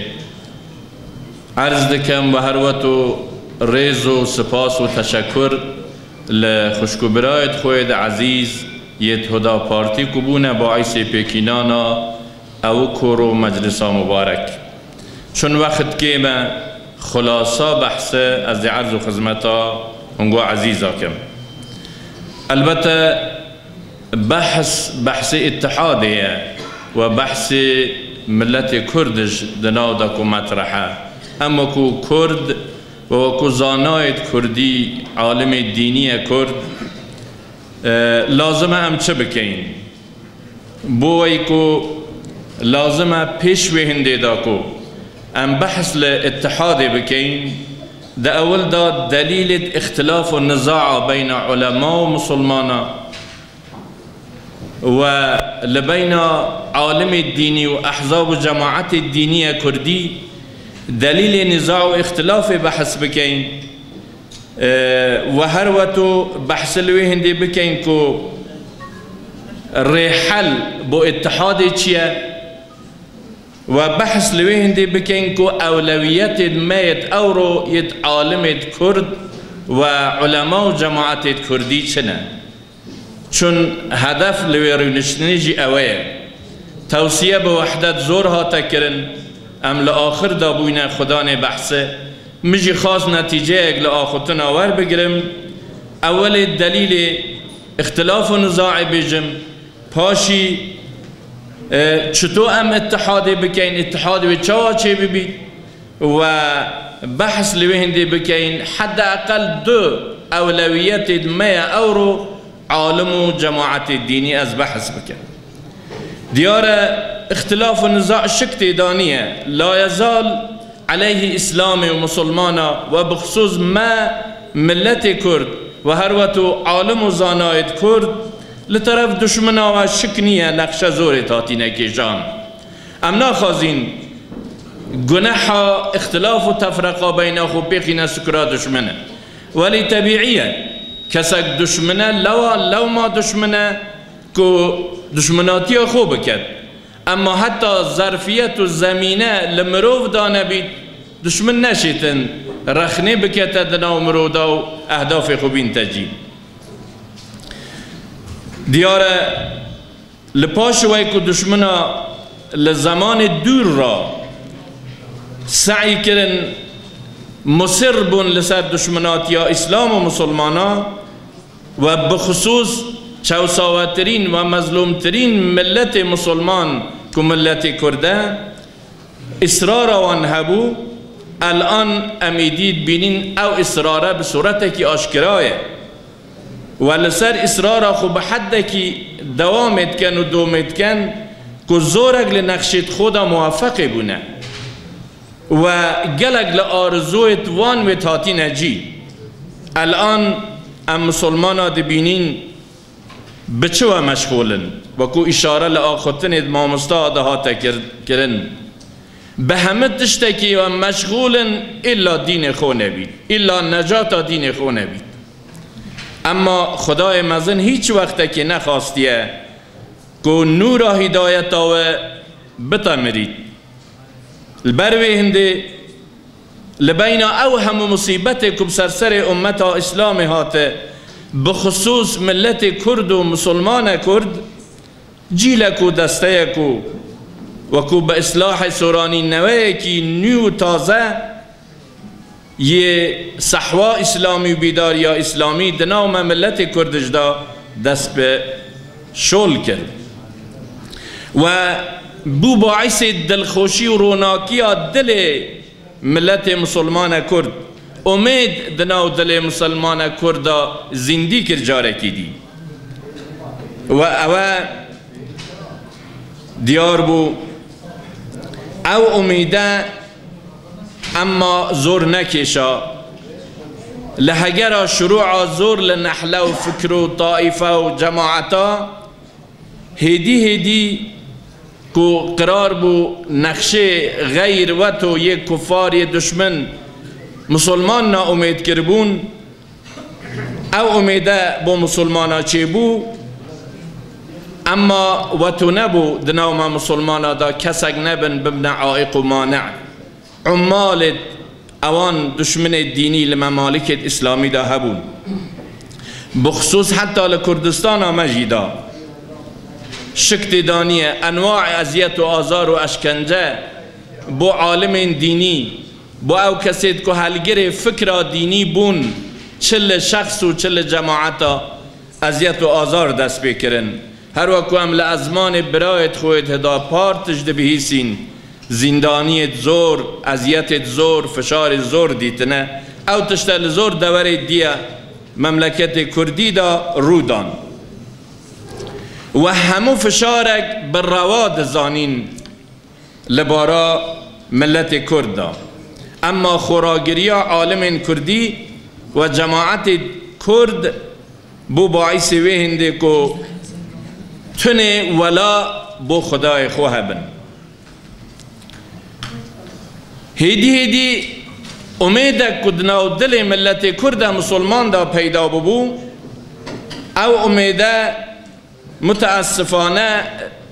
erz dikim ve her weto rêz û spas û teşekur li xwişk û birayêt xwe yêt ezîz yêt Huda Partî ku bûne baîsê pêkînana ew kor û meclisa mubarek. Çun wext kêm e, xulasa behse ez dê erz û xizmeta hungo ezîza kim. Elbette, Behs, behsê îtihadê ye we behsê miletê Kurd ji di nav de ku metreh e. Em wekû Kurd we wekû zanayêt Kurdî, alimê dînî ye Kurd, e, lazim e em çi bikeyin? Bo wey ku lazim e pêş wê hindê de ku em behs li îtihadê bikeyin, di ewil de delîlêt îxtilaf û nizaa beyna ulema û misilmana, we li beyna alimê dînî û ehzab û cemaetê dînî ye kurdî delîlê niza û îxtilafê behs bikeyn, e, we her weto behs li wê hindê bikeyn ku rêhel bo îtihadê çi ye? We behs li wê hindê bikeyn ku ewlewiyetêd me yêd ewro yêd alimêd kurd we ulema û cemaetêd kurdî çi ne? Çun hedef li wê rûniştinê jî ewe ye. Tewsiye bi wehdet zor hate kirin, em li axir de bûyne xudanê behsê. Min jî xwest netîceyek li axutina werbigirim. Ewelê delîlê îxtilaf û nizaê bêjim, paşî, e, çito em îtihadê bikeyn, îtihad wê çawa çêbibît? We behs li wê hindê bikeyn, hedde eqel du ewlewiyetêd me ye ewro alim û cemaetê dînî ez behs bikim. Diyar e, îxtilaf û niza şik têda niye. La yezal eleyhî Îslamê û Musulmana we bixusûs me milletê Kurd we her weto alim û zanayêd Kurd li teref duşmina we şik niye nexşe zorêd hatîne kêşan. Em naxwazîn guneha îxtilaf û tefreqa beyna xwe pêxîne sukura duşmine. Welî tebîî ye. Kesek duşmine, lewa lewma duşmine ku duşminatiya xwe biket. Emma heta zerfiyet û zemîne li mirov da nebît, duşmin neşêtin rexnê bikete di nav mirov da û ehdafê xwe bînte cî. Diyar e, li paş wê ku duşmina li zemanê dûr re se'y kirin, musir bûn li ser duşminatiya Îslam û Musulmana, we bixusûs çewsawetirîn we mezlûmtirîn milletê Musulman ku milletê Kurd e, îsrara wan hebû, elan em êdî dibînin ew îsrare bi sûretekî aşkira ye. We li ser îsrara xwe bi heddekî dewamê dikin û domê dikin ku zorek li nexşêd xwe de muwefeqê bûne. We gelek li arzûyêd wan wêd hatîne cî. Elan em Musulmana dibînin bi çi we meşxûl in? Wekû îşare li axutinêd mamosta de hate kir-, kirin. Bi hemî tiştekî we meşxûl in, îlla dînê xwe nebît, îlla necata dînê xwe nebît. Emma Xwedayê mezin hîç wextekî nexastiye ku nûra hîdayeta we bitemirît. Li ber wê hindê, li beyna ew hemû musîbetê ku bi ser serê ummeta Îslamê hate, bi xusûs milletê Kurd û Musulmane Kurd, cîlek û desteyek û wekû bi îslahê soranî neweyekî nû û taze yê sehwa Îslamî û bîdariya Îslamî di nav me milletê Kurdiş de dest bi şol kir. We bû baisê dilxweşî û ronakiya dilê milletê Musulmane Kurd. Umêd di nav dilê Musulmane Kurd de zîndî kir carekî dî. We ewe diyar bû. Ew umîde emma zor nekêşa. Li hegera şurûa zor li nehle û fikr û taîfe û cemaeta, hêdî hêdî ku qirar bû nexşê xeyr weto yê kufar yê duşmin Musulman naumêd kiribûn, ew umêde bo Musulmana çêbû, emma weto nebû di nav me Musulmana de kesek nebin bibne aîq û mane. Ummalêd ewan duşminê dînî li memalikêd Îslamî de hebûn. Bixusûs heta li Kurdistana me jî de şik têda niye, enwaê eziyet û azar û eşkence bo alimên dînî, bo ew kesêd ku helgirê fikra dînî bûn, çi li şexs û çi li cemaeta eziyet û azar dest pê kirin. Her wekû em li ezmanê birayêd xwe yêd Hidapar tişt dibihîsîn, zîndaniyêd zor, eziyetêd zor, fişarê zor dîtine. Ew tişte li zor deverê diya memleketê Kurdî de rû dan. We hemû fişarek bi rewa dizanîn li bara milletê Kurd de. Emma xoragiriya alimên Kurdî we cemaetê Kurd bû baisê wê hindê ku Tunê wela bo Xwedayê xwe hebin. Hêdî hêdî umêdek ku di nav dilê miletê Kurd e Musulman de peyda bûbû, ew umêde muteesifane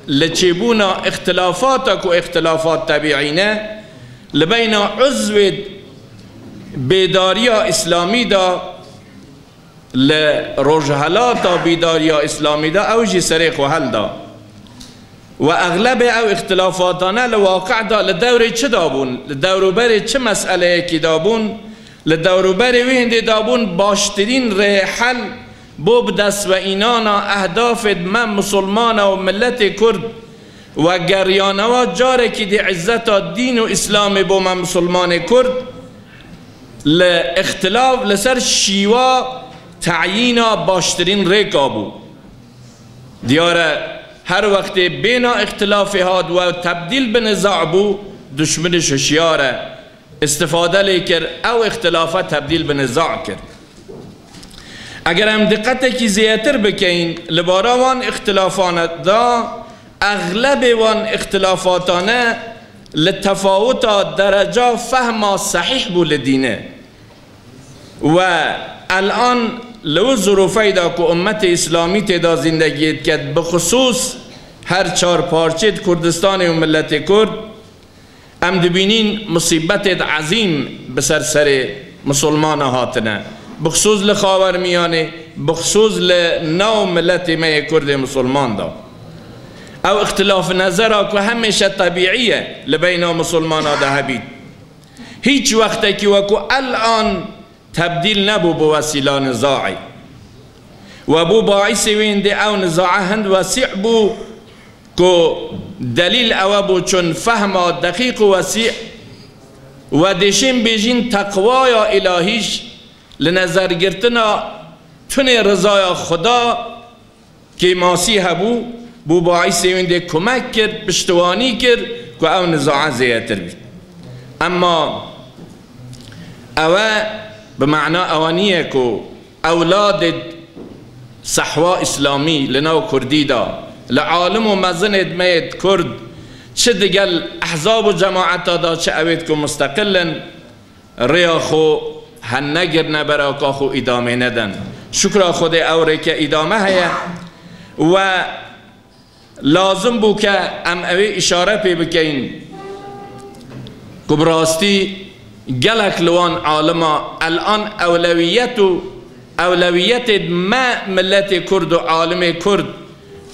li çêbûna îxtilafata ku îxtilafat tebîî ne, li beyna uzwê bêdariya Îslamî de li rojhelata bîdariya Îslamî de ew jî serê xwe helda. Û exlebê ew îxtilafatane li waqî de li dewrê çi de bûn, li dewrûberê çi meseleyekî de bûn, li dewrûberê wê hindê de bûn baştirîn rêhel bo bi dest ve înana ehdafê me Musulmana û miletê Kurd wegeriyanewa carekî dî îzzeta dîn û Îslamê bo me Musulmanê Kurd, li îxtilaf li ser şîwa teyîna baştirîn rêka bû. Diyar e, her wextê bêna îxtilafê hat we tebdîl bi niza bû, duşminiş hişyar e, îstifade lê kir, ew îxtilafa tebdîl bi niza kir. Eger em diqetekî zêdetir bikeyin li bara wan îxtilafane de, exlebê wan îxtilafatane li tefawuta dereca fehma sehîh bû li dînê. We elan li wî zirûfeyê de ku ummetê Îslamî tê de zîndegiyê diket, bi xisûs her çar parçeyê di Kurdistanê û miletê Kurd, em dibînîn musîbetêd ezîm bi ser serê Musulmana hatine. Bi xisûs li Xawermiyanê, bi xisûs li nav miletê me yê Kurdê Musulman de. Ew îxtilaf nezera ku hemêşe tebîî ye li beyna Musulmana de hebît. Hîç wextekî weku elan tebdîl nebû bi wesîla nizaê. We bû baîsê wê hindê ew nizae hind wesî bû ku delîl ewe bû çun fehma deqîq û wesî we dêşên bêjîn teqwaya îlahî ji li nezergirtina tunê rizaya Xuda kêmasî hebû, bû baîsê wî dê kumek kir, piştiwanî kir ku ew nizae zêdetir bî. Emma ewe bi mana ewe niye ku ewladê sehwa îslamî li nav Kurdî de, li alim û mezinêd me yêd Kurd, çi digel ehzab û cemaeta de, çi ewêd ku musteqil in, rêya xwe hennegirine beraka xwe îdamê neden. Şukra Xwedê ew rêke îdame heye. We lazim bû ke em ewê îşare pê bikeyin ku bi rastî gelek li wan alima elan ewlewiyet û ewlewiyetê me miletê Kurd û alimê Kurd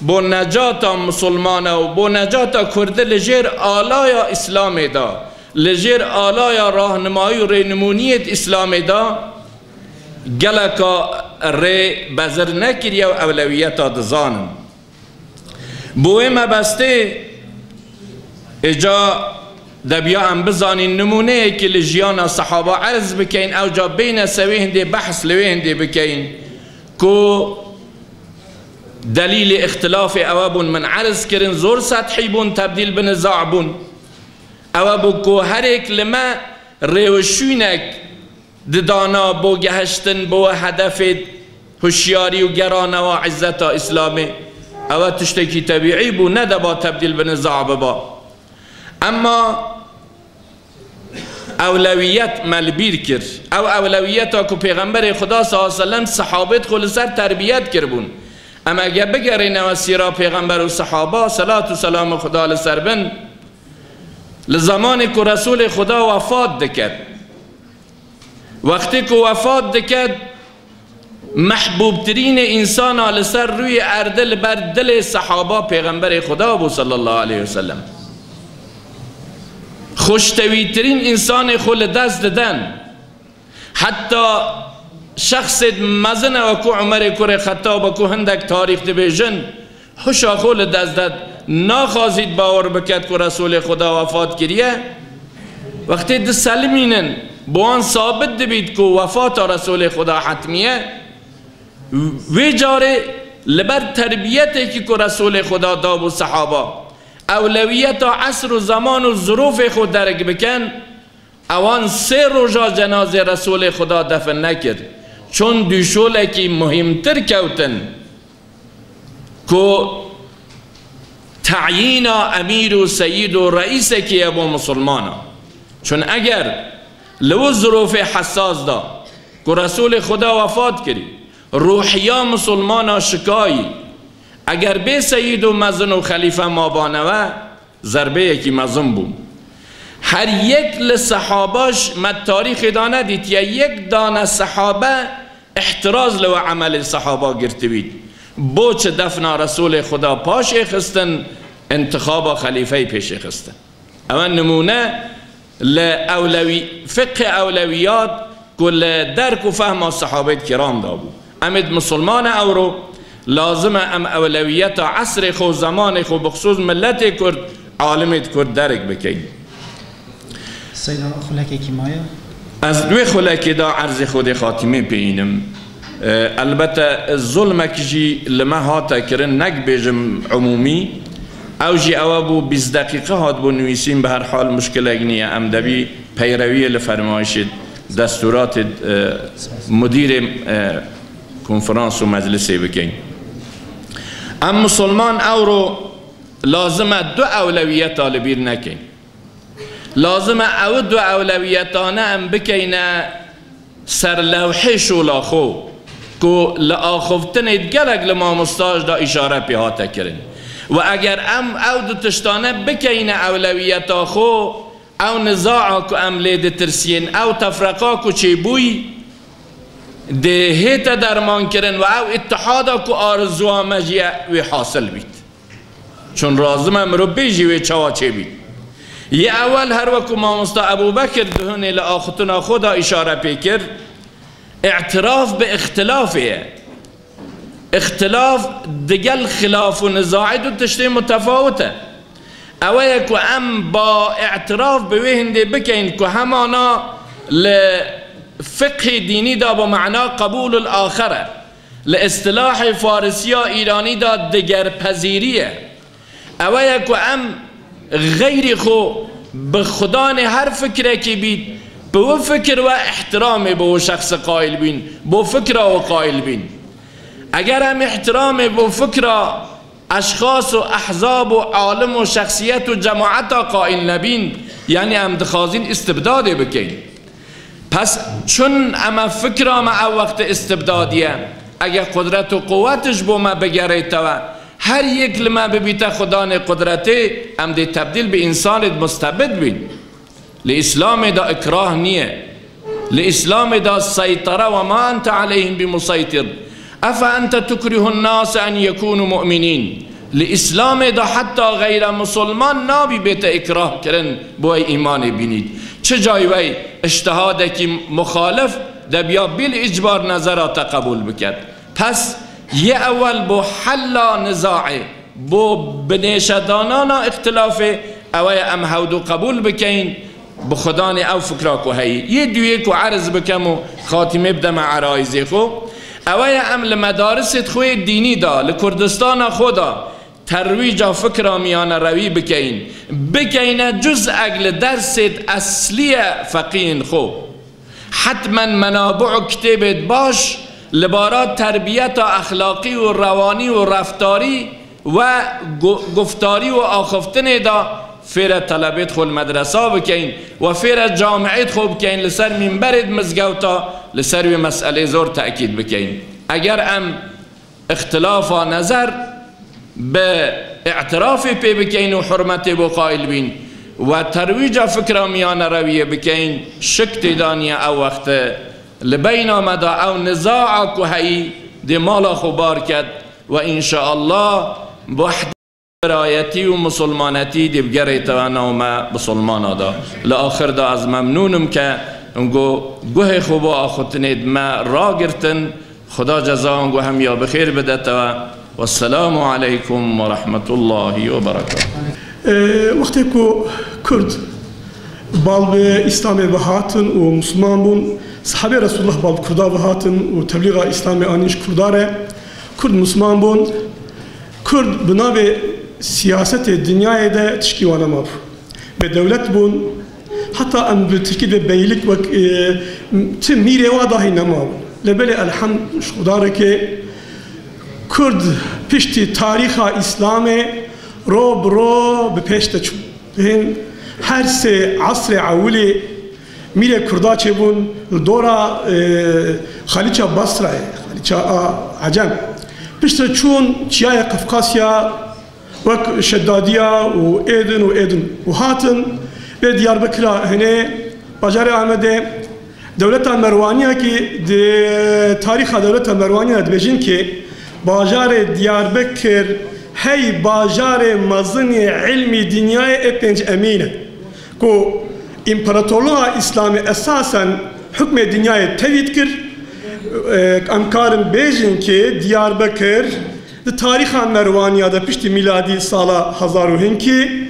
bo necata Musulmana û bo necata Kurdî li jêr alaya Îslamê de, li jêr alaya rahnimayî û rênimûniyê di Îslamê de geleka rê bezir nekiriye û ewlewiyeta dizanin. Bo wê mebestê êca debiya em bizanîn nimûneyekî li jiyana sehaba erz bikeyin, ewca bêyne se wê hindê behs li wê hindê bikeyin ku delîlê îxtilafê ewe bûn min erz kirin, zor sethî bûn, tebdîl bi niza bûn. Ewe bû ku herêk li me rêwişûnek didana bo gehiştin bo we hedefê huşyarî û geranewa îzzeta Îslamê. Ewe tiştekî tebîî bû, nedeba tebdîl bi niza biba. Emma ewlewiyet me li bîr kir. Ew ewlewiyeta ku Pêxemberê Xuda sallallahu aleyhi ve sellem sehabêt xwe li ser terbiyet kiribûn. Em ege bigerîne we sîra Pêxember û sehaba, selat û selamê Xuda li ser bin, li zemanê ku Resûlê Xuda wefat diket, wextê ku wefat diket, mehbûbtirînê însana li ser rûyê erdê li ber dilê sehaba Pêxemberê Xuda bû sallallahu aleyhi ve sellem. Xweştewîtirîn însanê xwe li dest diden. Heta şexsêd mezin e weku Umerê kurê Xettab e ku hindek tarîx dibêjin, huşa xwe li dest de, naxwazît bawer biket ku Resûlê Xuda wefat kiriye. Wextê diselimînin, bi wan sabit dibît ku wefata Resûlê Xuda hetmî ye. Wê carê li ber terbiyetekî ku Resûlê Xuda dabû sehaba, ewlewiyeta esr û zeman û zirûfê xwe derg bikin, ewan sê roja cenazê Resûlê Xuda defin nekir. Çon dûşolekî muhîmtir kewtin ku teyîna emîr û seyîd û reîsekî ye bo misilmana. Çun eger li wi zirofê hesas da ku Resûlê Xuda wefat kirî, ruhiya misilmana şikayî, eger bê seyîd û mezin û xelîfe mabane we, zerbeyekî mezin bû. Her yek li sehabaş me tarîxê de nedîtiye, yek dane sehabe îhtiraz li we emelê sehaba girtibît. Bo çi defna Resûlê Xuda paşê xistin, intixaba xelîfeyî pêşê xistin? Ew nimûne li ewlewî-, fiqhê ewlewiyat ku li derk û fehma sehabêt kiram de bû. Em ê di misilmane ewro lazim e em ewlewiyeta esrê xwe û zemanê xwe, bixusûs miletê Kurd, alimêt Kurd derk bikeyn. Seyda, xulekekî maye? Ez di wê xulekê de erzê Xwedê xatîmê pêînim. E, elbete zulmek jî li me hate kirin, nek bêjim umûmî. Ew jî ewe bû, bîst deqîqe hatibû nivîsîn, bi her hal muşkilek niye. Em debî peyrewiyê li fermayişê destûratê, e, mudîrê, e, konferans û meclisê bikeyn. Em misilman ewro lazim e du ewlewiyeta li bîr nekeyn. Lazim e ew du ewlewiyetane em bikeyne serlewhê şola xwe ku li axiftinê gelek li mamosta jî de îşare pê hate kirin. Û eger em ew du tiştane bikeyne ewlewiyeta xwe, ew nizaa ku em lê ditirsiyên, ew tefreqa ku çêbûyî, dê hête dermankirin û ew îtihada ku arzuwa me jî ye, wê hasil bît. Çun razim e mirov bêjî wê çawa çêbît. Yê ewel, her weku mamosta Ebû Bekir di hunê li axutina xwe de îşare pê kir, îtiraf bi îxtilafê ye. Îxtilaf digel xilaf û nizaî du tiştê mutefawit e. Ew e ku em ba îtiraf bi wê hindê bikeyn ku hemana li fiqhê dînî de bi mana qebûlul axir e. Li îstilahê Farisiya Îranî de digerpezîrî ye. Ew e ku em xeyrî xwe bi xudanê her fikrekî bît, bi wi fikir we îhtiramê bi wi şexsî qayil bîn, bo fikra wi qayil bîn. Eger em îhtiramê bo fikra eşxas û ehzab û alim û şexsiyet û cemaeta qayil nebîn, yanî em dixwazîn îstibdadê bikeyn. Pes çun em e fikra me ew wextê îstibdadî ye. Eger qudret û quwet ji bo me bigerêtewe, her yek li me bibîte xudanê qudretê, em dê tebdîl bi însanêd mustebid bîn. Li Îslamê de îkrah niye. Li Îslamê de seytere, "Ve ma ente aleyhim bi museytir. Efe ente tukrihun nase en yekûnû mu'minîn." Li Îslamê de heta xeyre misilman nabî bête îkrah kirin bo wey îmanê bînît. Çi cayî wey îctihadekî muxalif debiya bîl îcbar nezera te qebûl biket. Pes yê ewel bo hella nizaê, bo binêşedanana îxtilafê, ew e em hewdû qebûl bikeyn, bi xudanê ew fikra ku heyî. Yê duyê ku erz bikem û xatîmê bideme erayîzê xwe, ew e em li medarisêd xwe yê dînî de, li Kurdistana xwe de, terwîca fikra miyanrewî bikeyn, bikeyne cuz'ek li dersêd eslî ye feqîyên xwe. Hetmen menabi û kitêbêd baş li bara terbiyeta exlaqî û rewanî û reftarî we gu-, guftarî û axiftinê de fêre telebêd xwe li medresa bikeyn we fêre camiyêd xwe bikeyn, li ser mînberêd mizgewta li ser wê meselê zor tekîd bikeyn. Eger em îxtilafa nezer bi îtirafê pê bikeyn û hurmetê bo qayil bîn we terwîca fikra miyanerewiyê bikeyn, şik tê de niye ew wexte li beyna me de ew nizaa ku heyî dê mala xwe bar ket we înşaallah bi wehdê birayetî û misilmanetî dê bigerêtewe nav me bisilmana de. Li axir de ez memnûn im ke hûn gu-, guhê xwe bo axutinêd me ragirtin. Xuda ceza hûn gu hemiya bi xêr bidetewe. Wesselamu aleykum we rahmetullahi we berekatuhu. Ee, wextê ku Kurd bal bi Îslamê ve hatin û Musulman bûn, sahabê Resulullah bal bi Kurda ve hatin û teblîxa Îslamê anîn ji Kurda re. Kurd Musulman bûn. Kurd bi navê siyasetê dinyayê de tişkî wan nema bû. Bê dewlet bûn. Heta em bi tirkî de beylik wek, e, ti mîrê wa dahî nema bûn. Lê belê elhemd ji Xuda re ke Kurd piştî tarîxa Îslamê ro bi ro bi pêş de çûn. Hên her sê esrê ewilî mîrê Kurda çêbûn li dora, e, Xalîça Basrayê, Xalîça a Ecem. Piştre çûn çiyayê Qefqasya wek Şedadiya û êdin û êdin û hatin vê Diyarbekira hinê bajarê Amedê. Dewleta Merwaniya kî di tarîxa dewleta Merwaniya dibêjin kî bajarê Diyarbekir hey bajarê mezinê ilmî dinyayê ê pênc emîn e. Ku împaratorluğa Îslamê esasen hukmê dinyayê tevî dikir, e, em karin bêjin kî Diyarbekir di tarîxa Merwaniya de piştî mîladî sala hezar û hinkî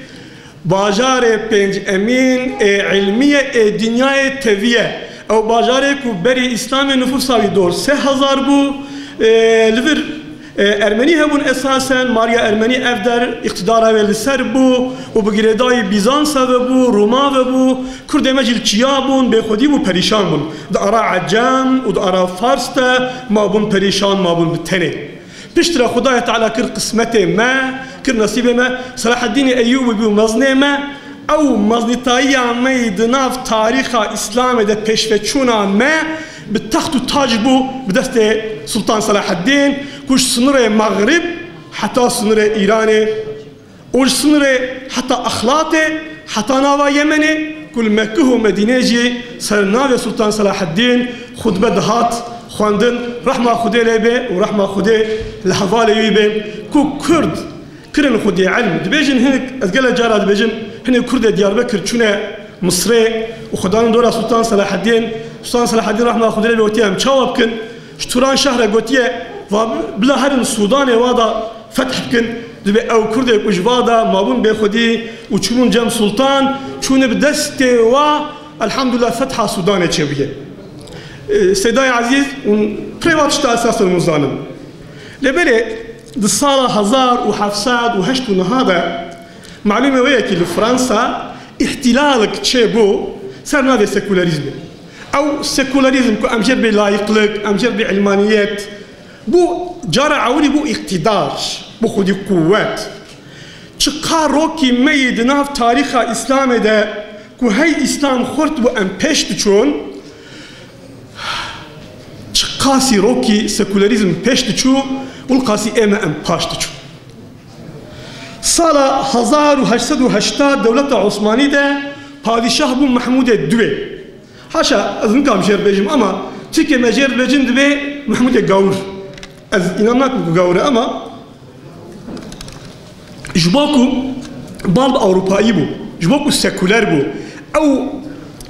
bajarê pênc emîn ê ilmî ye ê dinyayê tevî ye. Ew bajarê ku berî Îslamê nifûsa wî dor sê hezar bû, e, li vir, e, Ermenî hebûn esasen, Mariya Ermenî ev der îqtidara wê li ser bû û bi girêdayî Bîzansa ve bû, Rûma ve bû, Kurdê me jî li çiya bûn, bêxwedî bû, perîşan bûn. Di ara Ecem û di ara Fars de mabûn perîşan, mabûn bi tenê. Piştre Xwedayê Teala kir qismetê me, kir nesîbê me. Selaheddînê Eyûbî bû mezinê me. Ew meznîtayiya me yî di nav tarîxa Îslamê de pêşveçûna me bi text û tac bû bi destê Sultan Selaheddîn, ku ji sinirê Mexrib heta sinirê Îranê û ji sinirê heta Exlatê, heta nava Yemenê, ku li Mekkeh û Medînê jî ser navê Sultan Selaheddîn xutbe dihat xwendin, rehma Xwedê lê be û rehma Xwedê li hevalê wî be, ku Kurd kirin xwedî ilm. Dibêjin hinek, ez gelek cara dibêjim, hinek Kurdê Diyarbekir çûne Misrê û xwe dan dora Sultan Selaheddîn. Sultan Selaheddîn rehma Xwedê lê be gotiye, em çawa bikin? Ji Turan şehre gotiye, va bila herin Sûdanê wa da feth bikin. Dibê ew Kurdê ku ji va da mabûn bêxwedî û çûbûn cem Sultan, çûne bi destê wa, elhamdulillah, fetha Sûdanê çêbûye. E, Seydayê Ezîz, hûn pirê va tişta esasen hûn zanin. Lê belê di sala hezar û heft sed û heşt û neh de, malûmê we ye kî li Fransa îhtilalik çêbû ser navê sekulerîzmê. Ew sekulerîzm ku em jêr bê layîqlik, em jêr bê ilmaniyet, bû cara ewilî bû îqtîdar, bû xwedî quwet. Çiqa rokî me yî di nav tarîxa Îslamê de ku hey Îslam xurt bû em pêş diçûn, çiqasî rokî sekulerîzm pêş diçû, wilqasî ê me em paş diçûn. Sala hezar û heşt sed û heştad dewleta Osmanî de padîşah bû Mehmûdê Duwê. Haşa, ez nikam jêr bêjim, ama Tirkê me jêr dibêjin dibê Mehmûdê Gawir. Ez înan nakim ku Gawir e, ama ji bo ku bal bi Ewropayî bû, ji bo ku sekuler bû, ew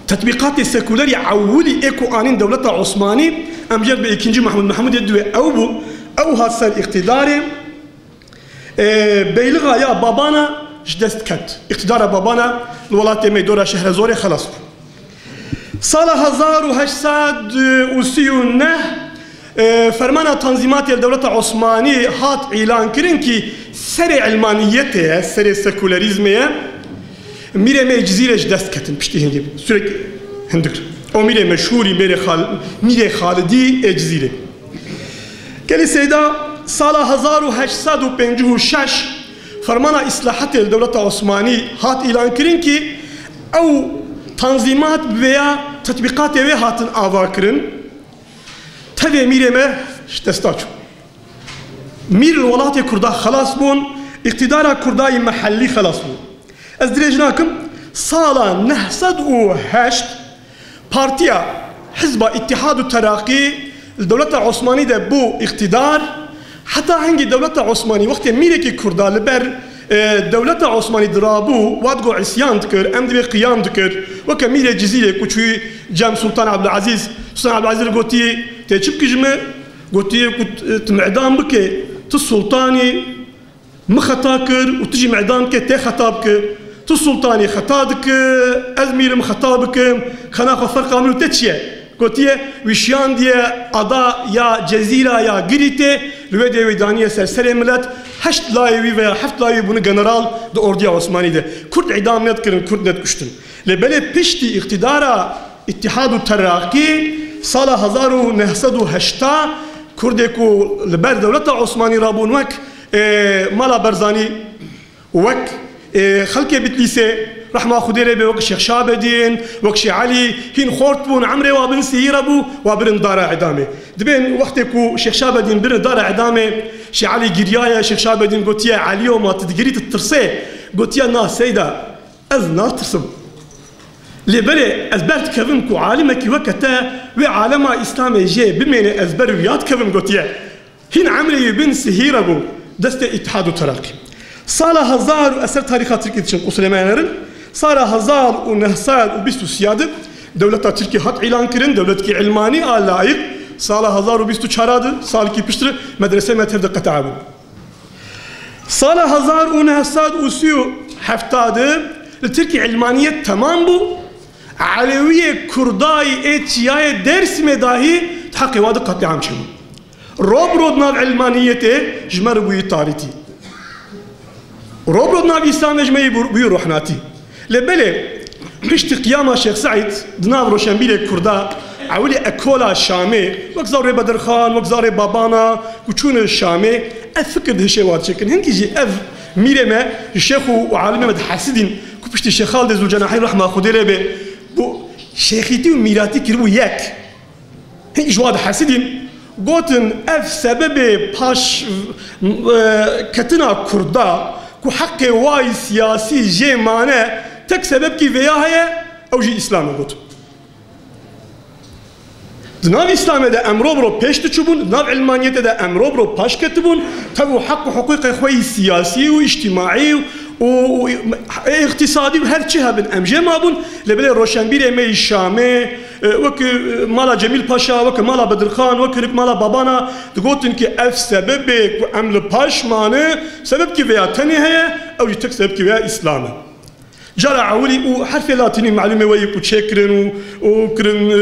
tetbîqatê sekulerî ewilî ê ku anîn dewleta Osmanî, em jêr dibê îkincî Mehmûd, Mehmûdê Duwê ew bû, ew hat ser îqtîdarê. E, beylixa ya Babana ji dest ket. Îqtidara Babana li welatê me dora Şehrezorê xelas bû. Sala hezar û heşt sed û sî û neh, e, fermana tanzîmatê li dewleta Osmanî hat îlan kirin kî serê ilmaniyetê ye, serê sekulerîzmê ye. Mîrê me yê Cizîrê ji dest ketin piştî hingê, sürekli hindik. O mîrê meşhûrî, mîrê Xal-, mîrê Xalidî ê Cizîrê. Gelî Seyda, sala hezar û heşt sed û pêncî û şeş fermana îslahatê li dewleta Osmanî hat îlan kirin kî ew tanzîmat bi vêya tetbîqatê wê hatin ava kirin. Tevê mîrê me ji desta çû. Mîr li welatê Kurda xelas bûn, îqtîdara Kurda yî mehellî xelas bû. Ez dirêj nakim, sala neh sed û heşt partiya, hizba Îtîhad û Teraqî li dewleta Osmanî de bû îqtîdar. Heta hingî dewleta Osmanî wextê mîrekî Kurda li ber, e, dewleta Osmanî dirabû, wa digo îsyan dikir, em divê qiyam dikir. Weke mîrê Cizîrê ku çûyî cem Sultan Ebdulezîz, Sultan Ebdulezîz gotî, tê çi bikî ji min? Gotiye ku t-, tu mi îdam bike, tu sultanî, mi xeta kir û tu jî mi îdam bike, tê xeta bike. Tu sultanî xeta dike, ez mîrim xeta bikim, xena xwe ferqa min û te çi ye? Gotiye, wî şiyandiye ada ya Cezîra ya Girîtê, li wê dê wî daniye ser serê milet, heşt layê wî veya heft layê wî bûne general di ordiya Osmanî de. Kurd îdam nedikirin, Kurd nedikuştin. Lê belê piştî îqtîdara Îtîhad û Teraqî sala hezar û neh sed û heşta Kurdê ku li ber dewleta Osmanî rabûn wek, e, Mala Berzanî, Wek, e, xelkê Bitlîsê, rehma Xwedê lê be, wek Şêx Şabedîn, wek Şêx Elî, hîn xort bûn, emrê wa bin sihîre bû, wa birin dara îdamê. Dibên wextê ku Şêx Şabedîn birin dara îdamê, Şêx Elî giryaye, Şêx Şabedîn gotiye, "Elîyo, ma tu digirî, tu ditirsê?" Gotiye, "Na Seyda, ez natirsim. Lê belê ez ber dikevim ku alimekî weke te wê alema Îslamê jê bimêne, ez ber wî ya dikevim," gotiye. Hîn emrê wî bin sihîre bû destê Îtihad û Teraqî. Sala hezar û, ez ser tarîxa Tirkî diçim, qusurê me nerin. Sala hezar û neh sed û bîst û sê de dewleta Tirkî hat îlan kirin, dewletkî ilmanî a laîq. Sala hezar û bîst û çar de, salkî piştre medreseyê me tev de qete'a bû. Sala hezar û neh sed û sî û heft de li Tirkî ilmaniyet temam bû. Elewiyê Kurdayî ê çiyayê Dêrsimê dahî di heqê wa de qetlîam çêbû. Rob rod nav ilmaniyetê ji me re bûyî tarîtî. Rob rod nav Îslamê ji me yî bû-, bûyî rohnatî. Lê belê, piştî qiyama Şêx Seîd di nav roşenbîrê Kurda, ewilî ekola Şamê, wek zarê Bedirxan, wek zarê Babana, ku çûne Şamê, ev fikir di hişê wa diçêkin. Hinkî jî ev mîrê me, ji şêx û, û alimê me dihesidîn, ku piştî Şêx Xaldê Zûlcenahî rehma Xwedê lê bê, ku şêxîtî û mîratî kiribû yek. Hîn ji wa dihesidîn, gotin, ev sebebê paş, e, ketina Kurda, ku heqê wa yî siyasî jê mane, tek sebebkî vêya heye, ew jî Îslam e, gotin. Di nav Îslamê de em ro bi ro pêş diçûbûn, di nav ilmaniyetê de em ro bi ro paş ketibûn, tev û heq û hiqûqê xwe yî siyasî û îctimaî û, û, û îqtîsadî û her çi hebin em jê mabûn, lê belê roşenbîrê me yî Şamê, e, wek, e, mala Cemîl Paşa, wek mala Bedirxan, wek hinek mala Babana, digotin ki ev sebebê ku em li paş mane, sebebkî vêya tenê heye, ew jî tek sebebkî vêya Îslam e. Cara ewilî û herfê latînî malûmê we yê ku çêkirin û, û kirin, e,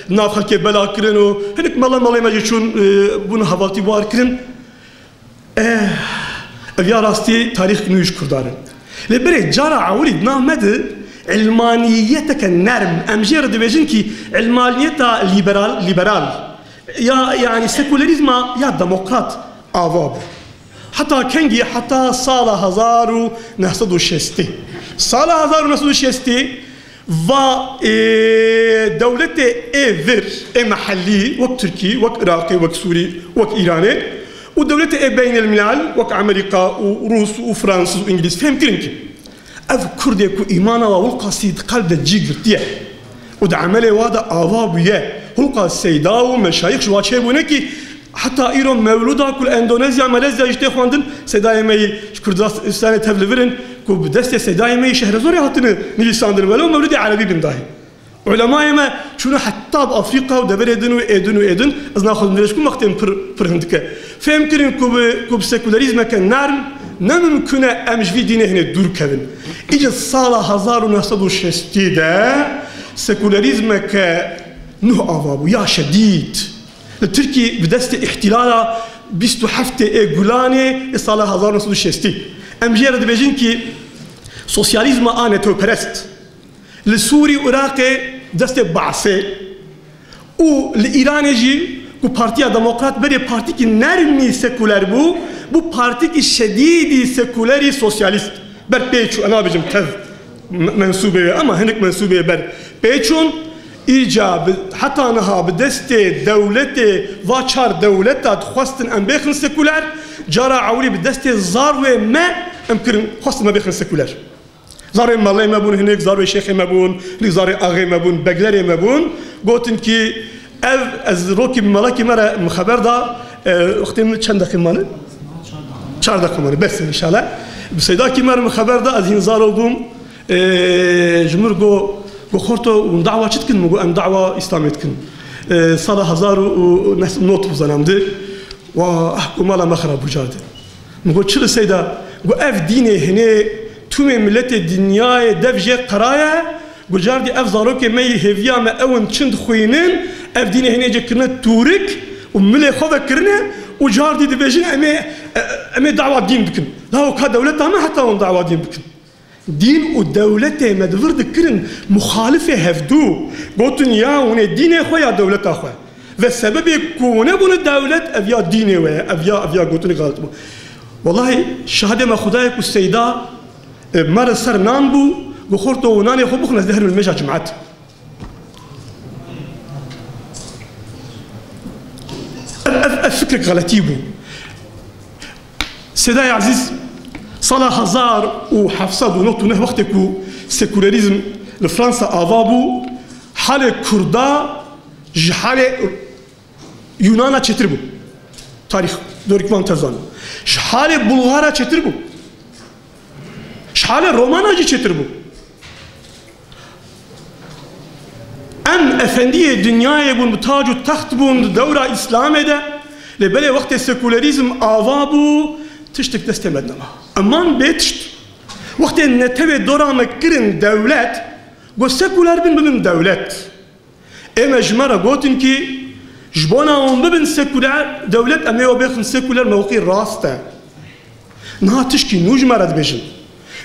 nav xelkê bela kirin û hinek mele melê me jî çûn, e, bûn hevaltî war kirin. Eh, ev ya rastî tarîxek nû ji Kurdan in. Lê berê cara ewilî di nav me de ilmaniyeteke nerm, em jê re dibêjin ki ilmaniyeta liberal, liberal, ya, yanî sekulerîzma ya demokrat ava bû. Heta kengî? Heta sala hezar û neh sed û şêstî. Sala hezar û neh sed û şêstî va, ê, dewletê ê vir, ê mehellî, wek Tirkî, wek Iraqê, wek Sûrî, wek Îranê û dewletê ê beynelmilal, wek Amerîka û Rûs û Fransîz û Îngilîz fêm kirin ki ev Kurdê ku îmana wa wilqasî di qelb de cî girtiye û di emelê wa de ava bûye, hulqa seyda û meşayîx ji wa çêbûne ki heta îro mewlûda ku li Endonezya, Malezya jî tê xwendin, seydayê me yî ji Kurdistanê tev li vir in ku bi destê seydayê me yî Şehrezorê hatine nivîsandin, welew mewlûdê erebî bin dahî. Ulemayê me çûne heta bi Afrîka û deverê din û ê din û ê din, ez naxwazim dirêj bikim, wextê min pir, pir hindik e. Fêm kirin ku bi, ku bi sekulerîzmeke nerm ne mimkun e em ji vî dînê hinê dûr kevin. Îca sala hezar û neh sed û şêstî de sekulerîzmeke nuh ava bû, ya şedîd. Li Tirkî bi destê îhtîlala bîst û heftê ê Gulanê ê sala hezar û neh sed û şêstî. Em jê re dibêjin ki sosyalîzma a netewperest. Li Sûrî û Iraqê destê Baasê û li Îranê jî ku Partiya Demokrat berê partîkî nermî sekuler bû, bû partîkî şedîdî sekulerî sosyalîst ber pê çû. Ez nabêjim tev me-, mensûbê wê, ema hinek mensûbê ber pê çûn. Îca bi, heta niha bi destê dewletê va çar dewleta dixwestin em bêxin sekuler, cara ewilî bi destê zarwê me em kirin, xwestin me bêxin sekuler. Zarê melê me bûn, hinek zarê şêxê me bûn, hinek zarê axê me bûn, beglerê me bûn. Gotin ki ev, ez rokî bi melekî me re min xeber da, e, wextê min çend deqî mane? Çar deqî mane, bes in înşallah. Bi seydakî me re min xeber da, ez hîn zaro bûm. E, ji min re go, go xorto, hûn dawa çi dikin? Min go em dawa Îslamê dikin. E, sala hezar û neh sed û nod bû zanam di. Wa, ah, ku mala me xirab bû cardî. Min got, "Çi li seyda?" Got, "Ev dînê hinê tûmê miletê dinyayê dev jê qeraye." Got, "Cardî ev zarokê me yî hêviya me ew in çin dixwînin, ev dînê hinê jê kirine tûrik û milê xwe vekirine û cardî dibêjin em ê, e, em ê dawa dîn bikin." La ka dewleta me heta hûn dawa dîn bikin. Dîn û dewletê me di vir dikirin muxalifê hevdû. Gotin ya hûn ê dînê xwe ya dewleta xwe. Ve sebebê ku hûn nebûne dewlet, ev ya dînê we ye, ev ya, ev ya gotinê xelet bû. Wellahî şahidê me Xwedayê ku Seyda, e, me re ser nan bû, got, "Xorto û nanê xwe bixwin, ez dê herim li mêja cimat." Ev, ev, ev fikrek xeletî bû. Seyda Ezîz, sala hezar û heft sed û nod û neh wextê ku sekûlerîzm li Fransa ava bû, halê Kurda ji halê Yunana çêtir bû. Tarîx, dorîkvan tevzan. Ji halê Bulgara çêtir bû. Ji halê Romana jî çêtir bû. Em efendiyê dinyayê bûn, bi tac û text bûn di dewra Îslamê de. Lê belê wextê sekûlerîzm ava bû, tiştek destê me de nema. Eman bê tişt. Wextê netewê dora me kirin dewlet, got, "Sekûler bin, bibin dewlet." Ê me ji me re gotin kî, ji bona hûn bibin sekuler dewlet, em ê we bêxin sekuler, mewqî rast e. Niha tişkî nû ji me re dibêjin.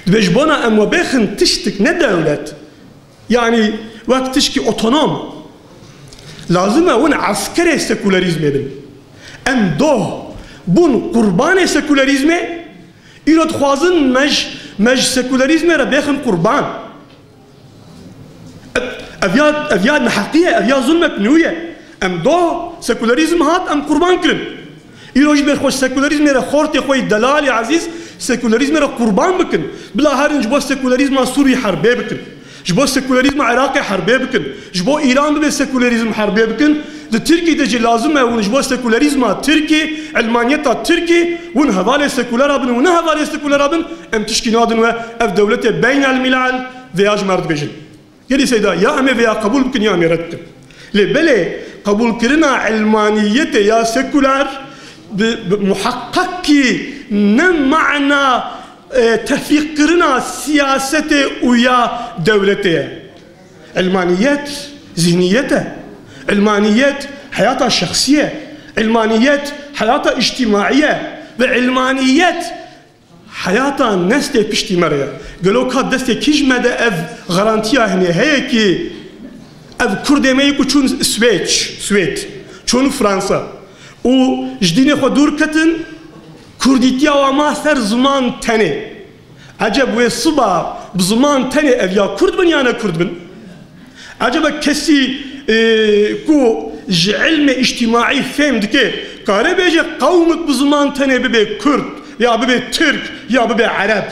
Dibê ji bona em we bêxin tiştik ne dewlet. Yanî wek tişkî otonom. Lazim e hûn eskerê sekulerîzmê bin. Em doh bûn qurbanê sekulerîzmê, îro dixwazin me ji, me ji sekulerîzmê re bêxin qurban. Ev ya, ev ya neheqî ye, ev ya zulmek nû ye. Em doh, sekûlerîzm hat, em qurban kirin. Îro jî bêr xwe ji sekûlerîzmê re xortê xwe yî delalê ezîz, sekûlerîzmê re qurban bikin. Bila herin ji bo sekûlerîzma Sûrî herbê bikin. Ji bo sekûlerîzma Iraqê herbê bikin. Ji bo Îran bibe sekûlerîzm herbê bikin. Di Tirkî de jî lazim e hûn ji bo sekûlerîzma Tirkî, ilmaniyeta Tirkî, hûn hevalê sekûlera bin, hûn ne hevalê sekûlera bin, em tişkî nadin we, ev dewletê beynelmîlel vêya ji me re dibêjin. Gelî Seyda, ya em ê vêya qebûl bikin ya em ê red bikin. Lê belê qebûlkirina ilmaniyetê ya sekuler bi, bi muheqeqkî ne mana, e, tefîqkirina siyasetê û ya dewletê ye. Ilmaniyet zihniyet e. Ilmaniyet heyata şexsî ye. Ilmaniyet heyata îctîmaî ye. Ve ilmaniyet heyata neslê piştî me re ye. Gelo ka destê kî ji me de ev garantiya hinê heye kî ev Kurdê me yê ku çûn Swêç, Swêd, çûn Fransa û ji dînê xwe dûr ketin, Kurdîtiya wa ma ser ziman tenê. Eceb wê siba bi ziman tenê ev ya Kurd bin ya ne Kurd bin? Ecebe kesî, e, ku ji ilmê îctîmaî fêm dike, kare bêje qewmik bi ziman tenê bibe Kurd, ya bibe Tirk, ya bibe Ereb?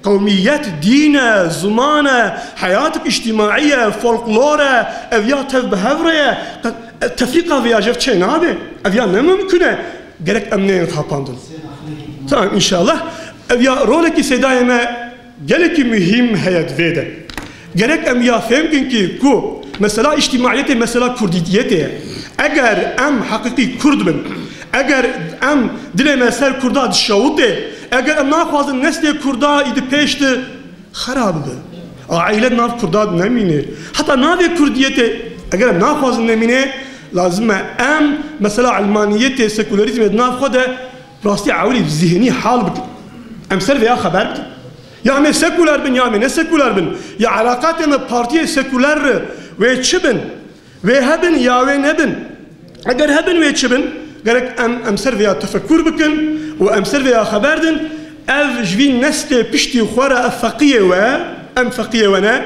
Qewmiyet dîn e, ziman e, heyatik îctîmaî ye, folklor e, ev ya tev bi hev re ye. Qe-, tefrîqa vê ya ji ev çê nabe. Ev ya ne mimkun e. Gerek em neyên xapandin. Tamam, înşallah. Ev ya rolekî Seydayê me gelekî muhîm heye di vê de. Gerek em ya fêm bikin kî ku mesela îctîmaiyetê, mesela kurdîtiyetê ye. Eger em heqîqî kurd bin, eger em dilê me ser kurda dişewitê, eger em naxwazin neslê kurda î di pêş de xera bibe, aîle di nav kurda de nemîne. Heta navê kurdiyetê eger em naxwazin nemîne, lazim e em mesela ilmaniyetê, sekûlerîzmê di nav xwe de rastî ewilî zihnî hal bikin. Em ser vêya xeber bikin. Ya em ê sekûler bin, ya em ê ne sekûler bin. Ya eleqatê me partiyê sekûler re wê çi bin? Wê hebin ya wê nebin? Eger hebin wê çi bin? Gerek em, em ser vêya tefekkûr bikin û em ser vêya xeber din. Ev ji vî neslê piştî xwe re ev feqiyê we, em feqiyê we ne.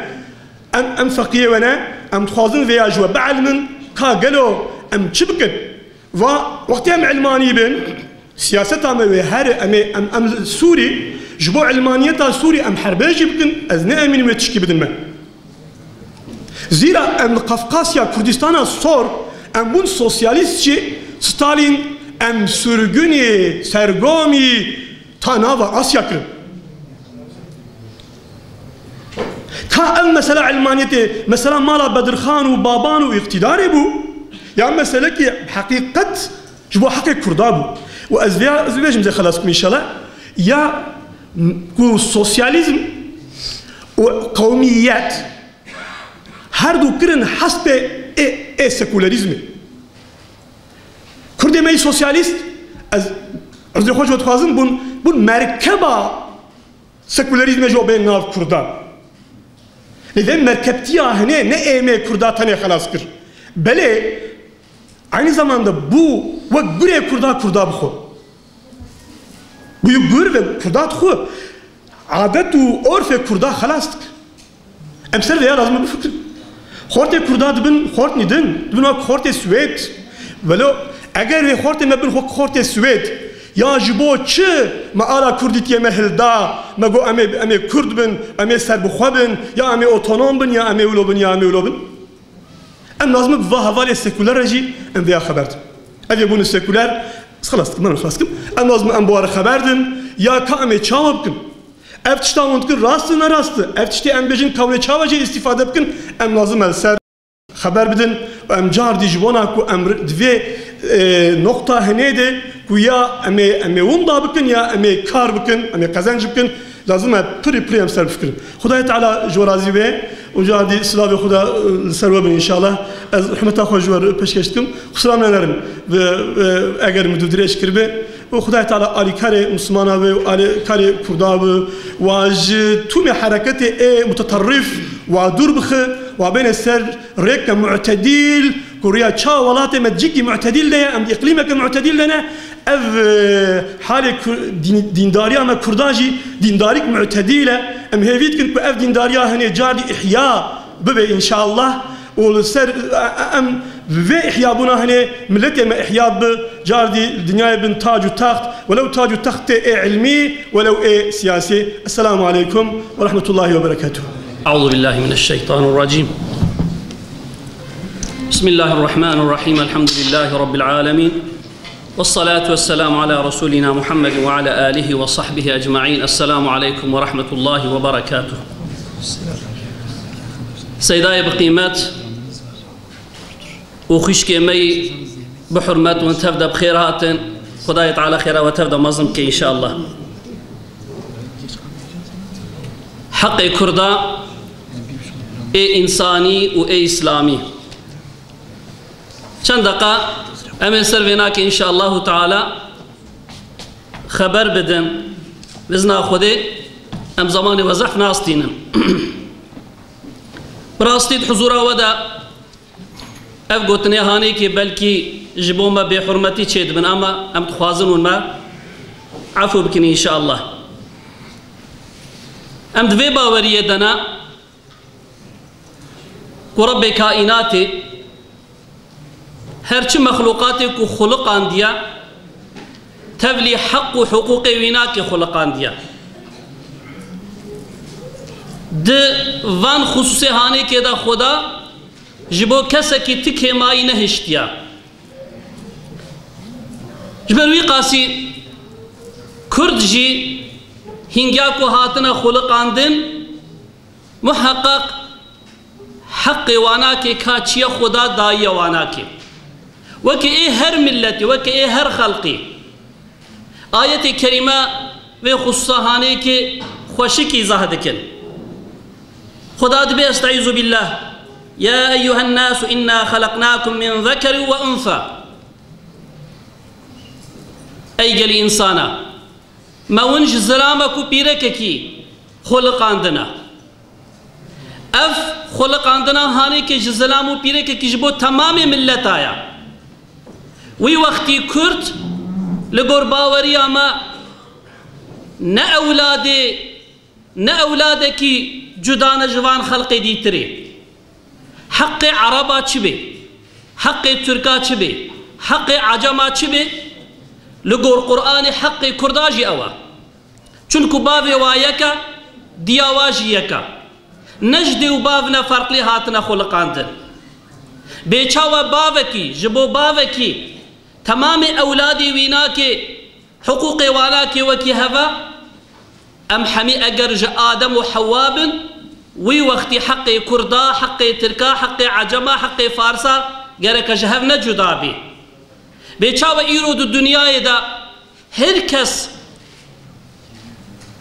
Em, em feqiyê we ne. Em dixwazin vêya ji we bielmin. Ka gelo em çi bikin? Va, wextê em ilmanî bin, siyaseta me wê her, em ê, em, em li Sûrî, ji bo ilmaniyeta Sûrî em herbê jî bikin, ez ne emînim wê tişkî bidin me. Zîra em li Qafqasya Kurdistana sor, em bûn sosyalîst jî, Stalîn, em surgunî, sergomî ta nava Asya kirin. Ka ev mesela ilmaniyetê, mesela mala Bedirxan û Baban û îqtîdarê bû, ya meselekî heqîqet ji bo heqê Kurda bû. Û ez vêya, ez bêjim zê xelas bikim înşallah. Ya m-, ku sosyalîzm û qewmiyet her du kirin hespê ê, ê sekûlerîzmê. Kurdê me yî sosyalîst, ez, ez xwe ji we dixwazim, bûn, bûn merkeba sekûlerîzmê ji bo bên nav Kurdan. Lê vê merkebtiya hinê ne êmê Kurda tenê xelas kir. Belê, aynî zamanda bû wek gurê Kurda Kurda bixwe. Bûyî gur ve Kurda dixwe. Adet û orfê Kurda xelas dike. Em ser vêya lazim e bifikirin. Xortê Kurda dibin xortnî din, dibin wek xortê Swêd. Welo eger vê xortê me bin xwe xortê Swêd, ya ji bo çi me ala Kurdîtiyê me hilda, me got em ê, em ê Kurd bin, em ê serbixwe bin, ya em ê otonom bin, ya em ê wilo bin, ya em ê wilo bin? Em lazim e bi va hevalê sekuler re jî em vêya xeber din. Ev yê bûne sekuler, xelas dikim, em xelas dikim. Em lazim e em bi wa re xeber din, ya ka em ê çawa bikin? Ev tişta hûn dikin rast e, ne rast e? Ev tiştê em bêjin ka hûn ê çawa jê îstîfade bikin? Em lazim e li ser xeber bidin û em cardî ji bona ku em ri-, di vê, e, noqta hinê de ku ya em ê, em ê winda bikin ya em ê kar bikin, em ê qezenc bikin, lazim e pirî pirî em ser bifikirin. Xwedayê Teala ji we razî be û cardî silavê Xweda, e, li ser we bin înşallah. Ez rehmeta xwe ji we re pêşkêş dikim. Qusura me nerin, ve, ve, eger min dûdirêj kiribe. Û Xwedayê Teala alîkarê Mislimana be û alîkarê Kurda be, wa ji tûmê hereketê ê muteterrif wa dûr bixe, wa bêne ser rêke mu'tedîl, ku rêya çawa welatê me cîkî mu'tedîl de ye, em di îqlîmeke mu'tedîl de ne, ev, e, halê ku-, dîn-, dîndariya me Kurdan jî dîndarîk mu'tedîl e. Em hêvî dikin ku ev dîndariya hinê cardî ihya bibe înşallah. Û li ser, e, e, em vê ihyabûna hinê miletê me ihya bi, cardî dinyayê bin tac û text, welew tac û textê ê ilmî, welew ê siyasî. Esselamu aleykum ve rahmetullahi ve berekatuhu. أعوذ بالله من الشيطان الرجيم. بسم الله الرحمن الرحيم. الحمد لله رب العالمين. والصلاة والسلام على رسولنا محمد وعلى آله وصحبه أجمعين. السلام عليكم ورحمة الله وبركاته. Seydayê bi qîmet û xwişkê me yî bi hurmet, hûn tev de bi xêr hatin. Xwedayê Teala xêra we tev de mezin bike înşallah. Heqê Kurda ê însanî û ê îslamî. Çend deqa em ê ser vê nake înşallahu teala xeber bidin. Bi izna Xwedê em zemanê we zehf nastînin. Bi rastî di huzûra we de ev gotinê hanêkê belkî ji bo me bêhurmetî çêdibin, ama em dixwazin hûn me efû bikin înşallah. Em di vê baweriyê de ne ku Rebbê kaînatê her çi mexlûqatê ku xuliqandiye, tevlî heq û hiqûqê wî nake xuliqandiye. Di van xisûsê hanêkê de Xweda ji bo kesekî ti kêmayî nehiştiye. Ji ber wî qasî Kurd jî hîngiya ku hatine xuliqandin, muheqeq heqê wanakê ka çiye Xweda dayiye wanakê. Weke ê her milletî, weke ê her xelqî. Ayetê kerîme vê xisûsa hanêkê xweşikî izah dikin. Xweda dibê, Estaizu billah, "Ya eyyuhen nasu inna xelaqnakum min zekerin ve unsa." Ey gelî însana, me win ji zilamek û pîrekekî xuliqandine. Ev xuliqandina hanêkê ji zilam û pîrekekî ji bo temamê milleta ye. Wî wextî Kurd li gor baweriya me ne ewladê, ne ewladekî cuda ne ji van xelqê dîtirê. Heqê Ereba çi bê, heqê Tirka çi bê, heqê Ecema çi bê, li gor Qur'anê heqê Kurda jî ew e. Çunku bavê wa yek e, diya wa jî yek e. Ne ji dê û bav ne ferqlî hatine xuliqandin. Bê çawa bavekî ji bo bavekî temamê ewladê wî nake, hiqûqê wa nake wekî hev e? Em hemî eger ji Adem û Hewa bin, wî wextî heqê Kurda, heqê Tirka, heqê Ecema, heqê Farsa gereke ji hev ne cuda bê. Bê çawa îro di dinyayê de her kes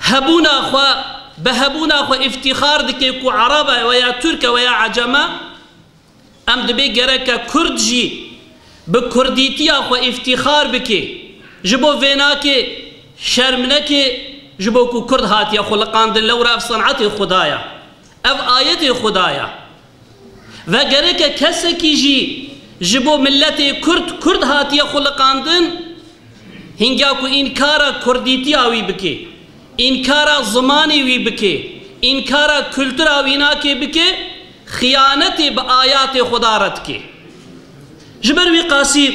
hebûna xwe, bi hebûna xwe îftîxar dike ku Ereb e veya Tirk e veya Ecem e, em dibê gereke Kurd jî bi Kurdîtiya xwe îftîxar bike. Ji bo vê nake şerm neke, ji bo ku Kurd hatiye xuliqandin, lewra ev senetê Xuda ye. Ev ayetê Xuda ye. Ve gereke kesekî jî ji bo miletê Kurd, Kurd hatiye xuliqandin, Hingya ku înkara kurdîtiya wî bike, înkara zimanê wî bike, înkara kultura wî nake bike, xiyanetê bi ayatê Xweda re dike. Ji ber wî qasî,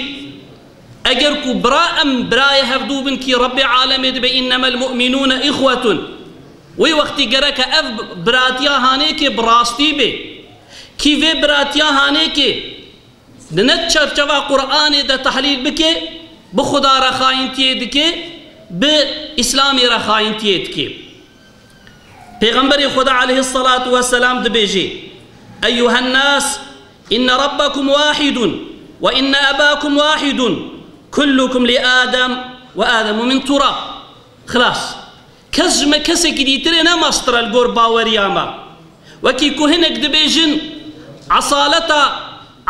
eger ku bira em birayê hevdû bin kî Rebbê alemê dibe, "Innemel mu'minûne ihwetun." Wê wextî gereke ev biratiya hanêkê bi rastî be. Kî vê biratiya hanêkê di ne çerçeva Qur'anê de tehlîl bike, bi Xuda re xayintiyê dike, bi Îslamê re xayintiyê dike. Pêxemberê Xuda aleyhissalatu vesselam dibêje, "Eyyuhen nas, inne rabbakum wahidun, ve inne ebakum wahidun, kullukum li Adem, ve Ademu min turab." Xilas. Kes ji me kesekî dîtirê ne mastir e li gor baweriya me. Wekî ku hinek dibêjin, esaleta,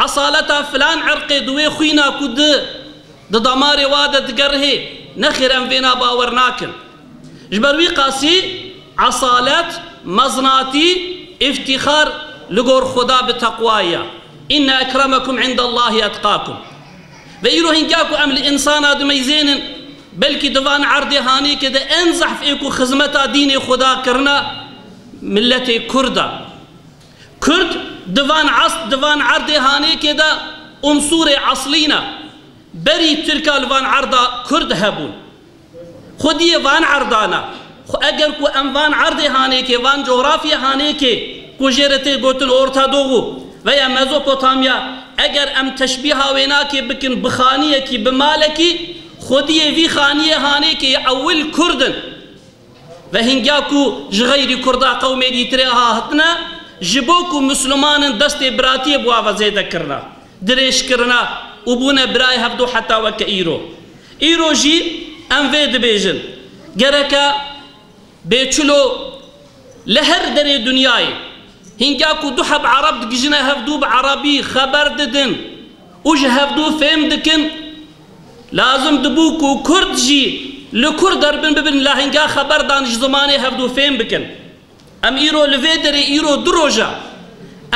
esaleta filan irqê di wê xwîna ku di, di damarê wa de digerihê, nexêr em vêna bawer nakin. Ji ber wî qasî esalet, mezinatî, îftîxar li gor Xuda bi teqwa ye. "Inne ekremekum indallahî etqakum." Ve îro hingya ku em li însana dimeyzênin, belkî di van erdê hanêkê de en zehf ê ku xizmeta dînê Xuda kirina, miletê Kurd e. Kurd di van es-, di van erdê hanêkê de unsurê eslî ne. Berî Tirka li van erda Kurd hebûn. Xwediyê van erdana. Xwe eger ku em van erdê hanêkê, van coğrafyê hanêkê ku jê re tê gotin Orta Doğu veya Mezopotamya, eger em teşbîha wê nakê bikin bi xaniyekî, bi malekî, xwediyê vî xaniyê hanêkê ewil Kurd in. Ve hingya ku ji xeyrî Kurda qewmê dîtirê hatine, ji bo ku Misliman in destê biratiyê bi wa ve zêde kirine, dirêj kirine û bûne birayê hevdû heta weke îro. Îro jî em vê dibêjin. Gereke bêçilo li her derê dinyayê, hingya ku du heb Ereb digijine hevdû bi Erebî xeber didin û ji hevdû fêm dikin, lazim dibû ku Kurd jî li Kurd derbin bibin, la hingya xeber dan ji zimanê hevdû fêm bikin. Em îro li vê derê îro du roj e.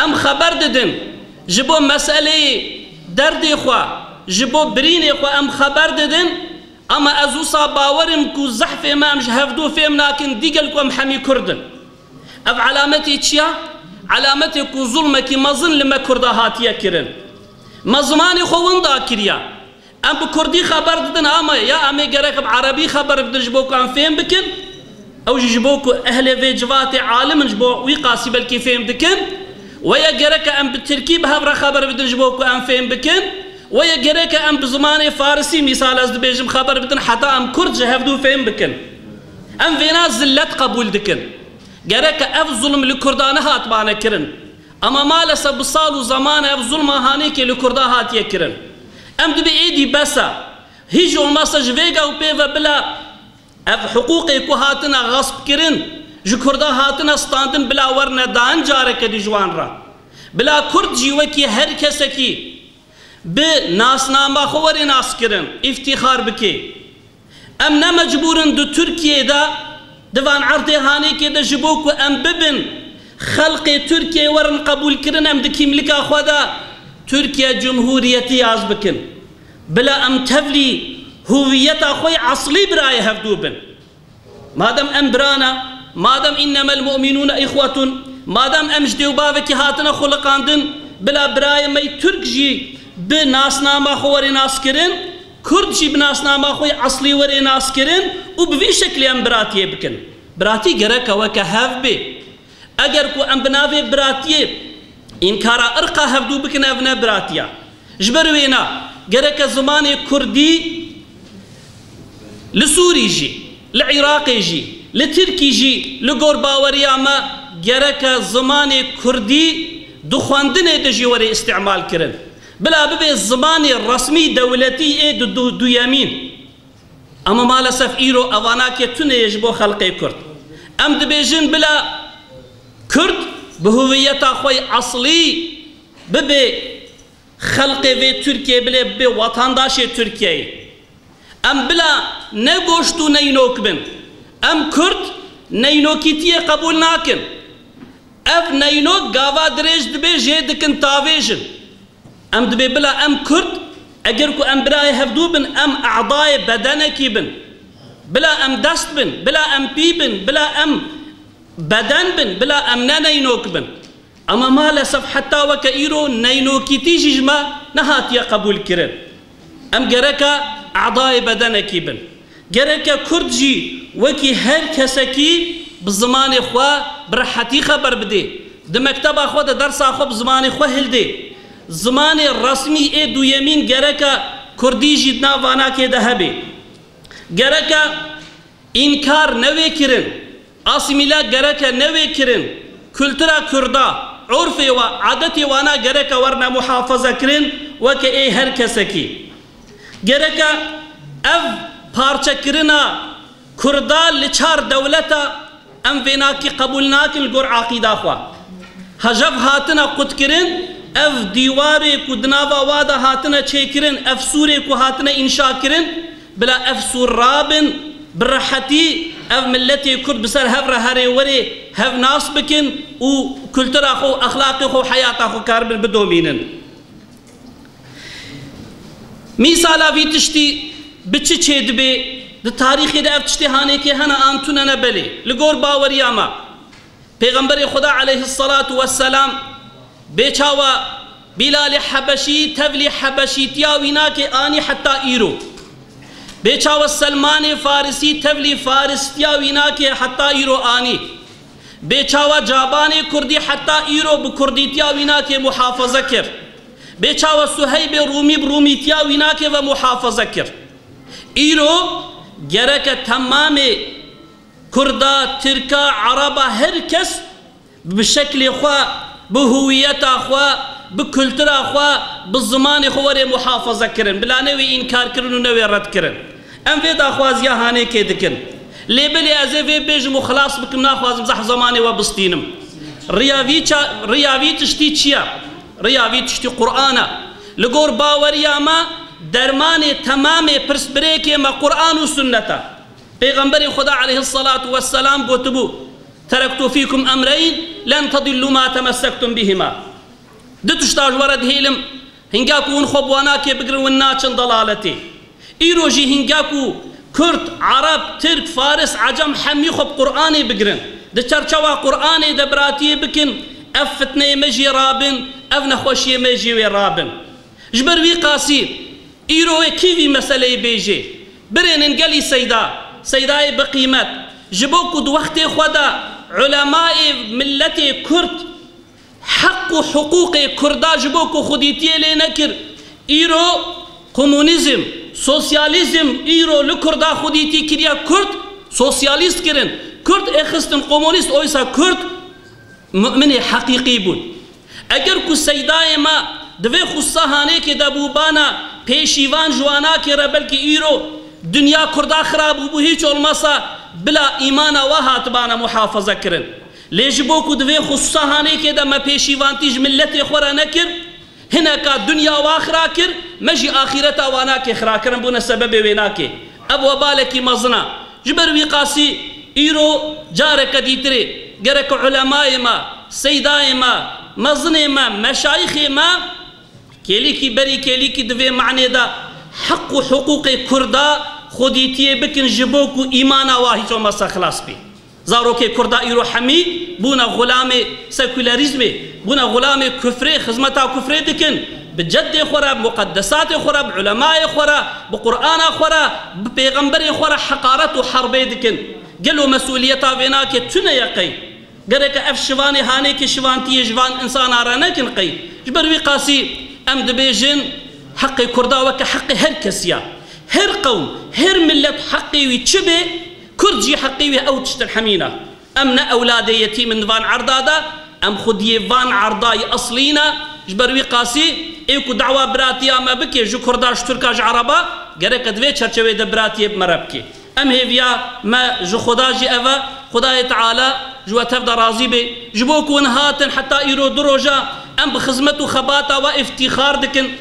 Em xeber didin. Ji bo meseleyê derdê xwe, ji bo birînê xwe em xeber didin. Ama ez wisa bawer im ku zehfê me em ji hevdû fêm nakin, dîgel ku em hemî Kurd in. Ev elametê çi ya? Elametê ku zulmekî mezin li me Kurda hatiye kirin. Me zimanê xwe winda kiriye. Em bi kurdî xeber didin, ama ya em ê gerek bi erebî xeber bidin ji bo ku em fêm bikin, ew jî ji bo ku ehlê vê civatê alim in, ji bo wî qasî belkî fêm dikin, we ya gerek em bi tirkî bi hev re xeber bidin ji bo ku em fêm bikin, we ya gerek em bi zimanê farisî, mîsal ez dibêjim, xeber bidin heta em kurd ji hevdû fêm bikin. Em vêna zillet qebûl dikin. Gerek ev zulm li kurda nehatibane kirin. Ama maalesef bi sal û zeman ev zulma hanêkê li Kurda hatiye kirin. Em dibê êdî bes e. Hiç olmazsa ji vê gewpê ve bila ev hiqûqê ku hatine xesp kirin, ji Kurda hatine standin, bila werine dan careke dî ji wan re. Bila Kurd jî wekî her kesekî bi nasnama xwe were naskirin, îftîxar bike. Em ne mecbûr in di Tirkiyê de, di van erdê hanêkê de ji bo ku em bibin, xelkê Tirkiyê werin qebûlkirin, em di kîmlika xwe de Tirkiye Cumhuriyetî yaz bikin. Bila em tevlî huviyeta xwe yê eslî birayê hevdû bin. Madem em birana, madem innemel mu'minûne ihwetun, madem em ji dê û bavekî hatine xuliqandin, bila birayê me yê Tirk jî bi nasnama xwe were naskirin, Kurd jî bi nasnama xwe yê eslî were naskirin û bi vî şeklê em biratiyê bikin. Biratî gereke weke hev bê. Eger ku em bi navê biratiyê înkara irqa hevdû bikin, ev ne biratiya. Ji ber wêna gereke zimanê kurdî li Sûrî jî, li Iraqê jî, li Tirkî jî li gor baweriya me gereke zimanê kurdî di xwendinê de jî were îstîmal kirin. Bila bibe zimanê resmî dewletî ê du-, du-, duyemîn. Ama maalesef îro evanakê tune ye ji bo xelkê Kurd. Em dibêjin bila Kurd bi huviyeta xwe yê eslî bibe xelkê vê Tirkiyê, bilê bibe wetandaşê Tirkiyeyê. Em bila ne goşt û neynok bin. Em Kurd neynokîtiyê qebûl nakin. Ev neynok gava dirêj dibe jê dikin tavêjin. Em dibê bila em Kurd Eger ku em birayê hevdû bin, em e'dayê bedenekî bin. Bila em dest bin, bila em pî bin, bila em beden bin, bila em ne neynok bin. Ama maalesef heta weke îro neynokîtî jî ji me nehatiye qebûlkirin. Em gereke e'dayê bedenekî bin. Gereke Kurd jî wekî her kesekî bi zimanê xwe bi rehetî xeber bidê. Di mekteba xwe de dersa xwe bi zimanê xwe hildê. Zimanê resmî ê duyemîn gereke Kurdî jî di nav vanakê de hebe. Gereke înkar newê kirin, asîmîle gereke newê kirin, kultura Kurda, urfê we, adetê wana gereke werne muhafaza kirin weke ê her kesekî. Gereke ev parçekirina Kurda li çar dewleta em vênakî qebûl nakin li gor aqîda xwe. Hejev hatine qutkirin, ev dîwarê ku di nava wa de hatine çêkirin, ev sûrê ku hatine înşa kirin, bila ev sûr rabin, bi rehetî ev miletê Kurd bi ser hev re herê werê hev nas bikin û kultura xwe û exlaqê xwe û heyata xwe karibin bidomînin. Mîsala vî tiştî bi çi çêdibe? Di tarîxê de ev tiştê hanêkê hene an tune ne? Belê. Li gor baweriya me, Pêxemberê Xweda aleyhisselatu vesselam bê çawa Bîlalê Hebeşî tevlî Hebeşîtiya wî nake anî heta îro. Bê çawa Selmanê Farisî tevlî Faristiya wî nake heta îro anî. Bê çawa Cabanê Kurdî heta îro bi Kurdîtiya wî nake muhafaza kir. Bê çawa Suheybê Rûmî bi Rûmîtiya wî nake ve muhafaza kir. Îro gereke temamê Kurda, Tirka, Ereba, her kes bi şeklê xwe, bi hûwiyeta xwe, bi kultura xwe, bi zimanê xwe were muhafaza kirin. Bila newê înkar kirin û newê red kirin. Em vê daxwaziya hanêkê dikin. Lê belê ez ê vê bêjim û xilas bikim, naxwazim zehf zemanê we bistînim. Riya vî ça-, riya vî tiştî çi ye? Riya vî tiştî Qur'an e. Li gor baweriya me dermanê temamê pirsbirêkê me Qur'an û sunnet e. Pêxemberê Xweda aleyhisselatu vesselam gotibû, "Terektu fîkum emreyn len tedillu ma temessektum bihima." Du tişta ji we re dihêlim, hinga ku hûn xwe bi wanakê bigirin, win naçin delaletê. Îro jî hinga ku Kurd, Ereb, Tirk, Faris, Ecem hemî xwe bi Qur'anê bigirin, di çerçewa Qur'anê de biratiyê bikin, ev fitneyê me jê rabin, ev nexweşiyê me jê wê rabin. Ji ber wî qasî, Îro wê kî vî meseleyê bêjê? Birênin gelî Seyda, Seydayê bi qîmet. Ji bo ku di wextê xwe de ulemayê miletê Kurd heq û hiqûqê Kurda ji bo ku xwedîtiyê lê nekir, îro komunîzm, sosyalîzm îro li Kurda xwedîtî kiriye, Kurd sosyalîst kirin. Kurd ê xistin komunîst, oysa Kurd Mu'minê heqîqî bûn. Eger ku Seydayê me di vê xusa hanêkê de bûbana pêşîvan ji wanakê re, belkî îro dinya Kurda xira bûbû, hiç olmasa bila îmana wa hatibana muhafaza kirin. Lê ji bo ku di vê xusa hanêkê de me pêşîvantî ji miletê xwe re nekir, hineka dinya wa xira kir, me jî axîreta wa nake xira kirin, bûne sebebê wê nake. Ev webalekî mezin e. Ji ber wî qasî îro careke dîtirê gerek ulemayê me, seydayê me, mezinê me, meşayixê me, kêlîkî berî kêlîkî di vê manê de heq û hiqûqê Kurda xwedîtiyê bikin, ji bo ku îmana wa hiç olmazsa xilas bî. Zarokê Kurda îro hemî bûne xulamê sekûlerîzmê, bûne xulamê kufrê, xizmeta kufrê dikin. Bi ceddê xwe re, bi muqeddesatê xwe re, bi ulemayê xwe re, bi Qur'ana xwe re, bi pêxemberê xwe re heqaret û herbê dikin. Gelo mesûliyeta vê nake tune ye qey? Gereke ev şivanê hanêkê şivantiyê ji van insana re nekin qey? Ji ber wî qasî em dibêjin, heqê Kurda weke heqê her kesî ye. Her qewm, her milet heqê wî çi bê, Kurd jî heqê wî ew tiştin hemî ne. Em ne ewladê yetîm in di van erda de, em xwediyê van erdayî eslî ne. Ji ber wî qasî ê ku dawa biratiya me bike, ji Kurda, ji Tirka, ji Ereba, gereke di vê çerçeveyê de biratiyê bi me re bike. Em hêviya me ji Xuda jî ev e, Xudayê Teala ji we tev de razî bê. Ji bo ku hûn hatin heta îro du roja, em bi xizmet û xebata we îftîxar dikin.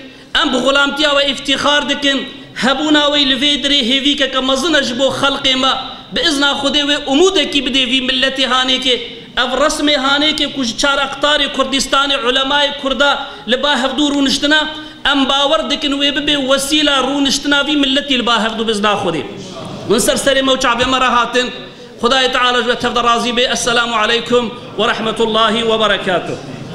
Em bi xulamtiya we îftîxar dikin. Hebûna we li vê dirê hêvîkeke mezin e ji bo xelqê me. Bi izna Xwedê wê umûdekî bidê vî miletê hanêkê. Ev resmê hanêkê ku ji çar eqtarê Kurdistanê ulemayê Kurda li ba hevdû rûniştine, Em bawer dikin wê bibe wesîla rûniştina vî milletî li ba hevdu bizna Xwedê. Hûn ser serê me û çavê me re hatin. Xwedayê Teala ji we tev de razî be. Esselamu aleykum ve rahmetullahi ve berekatuh.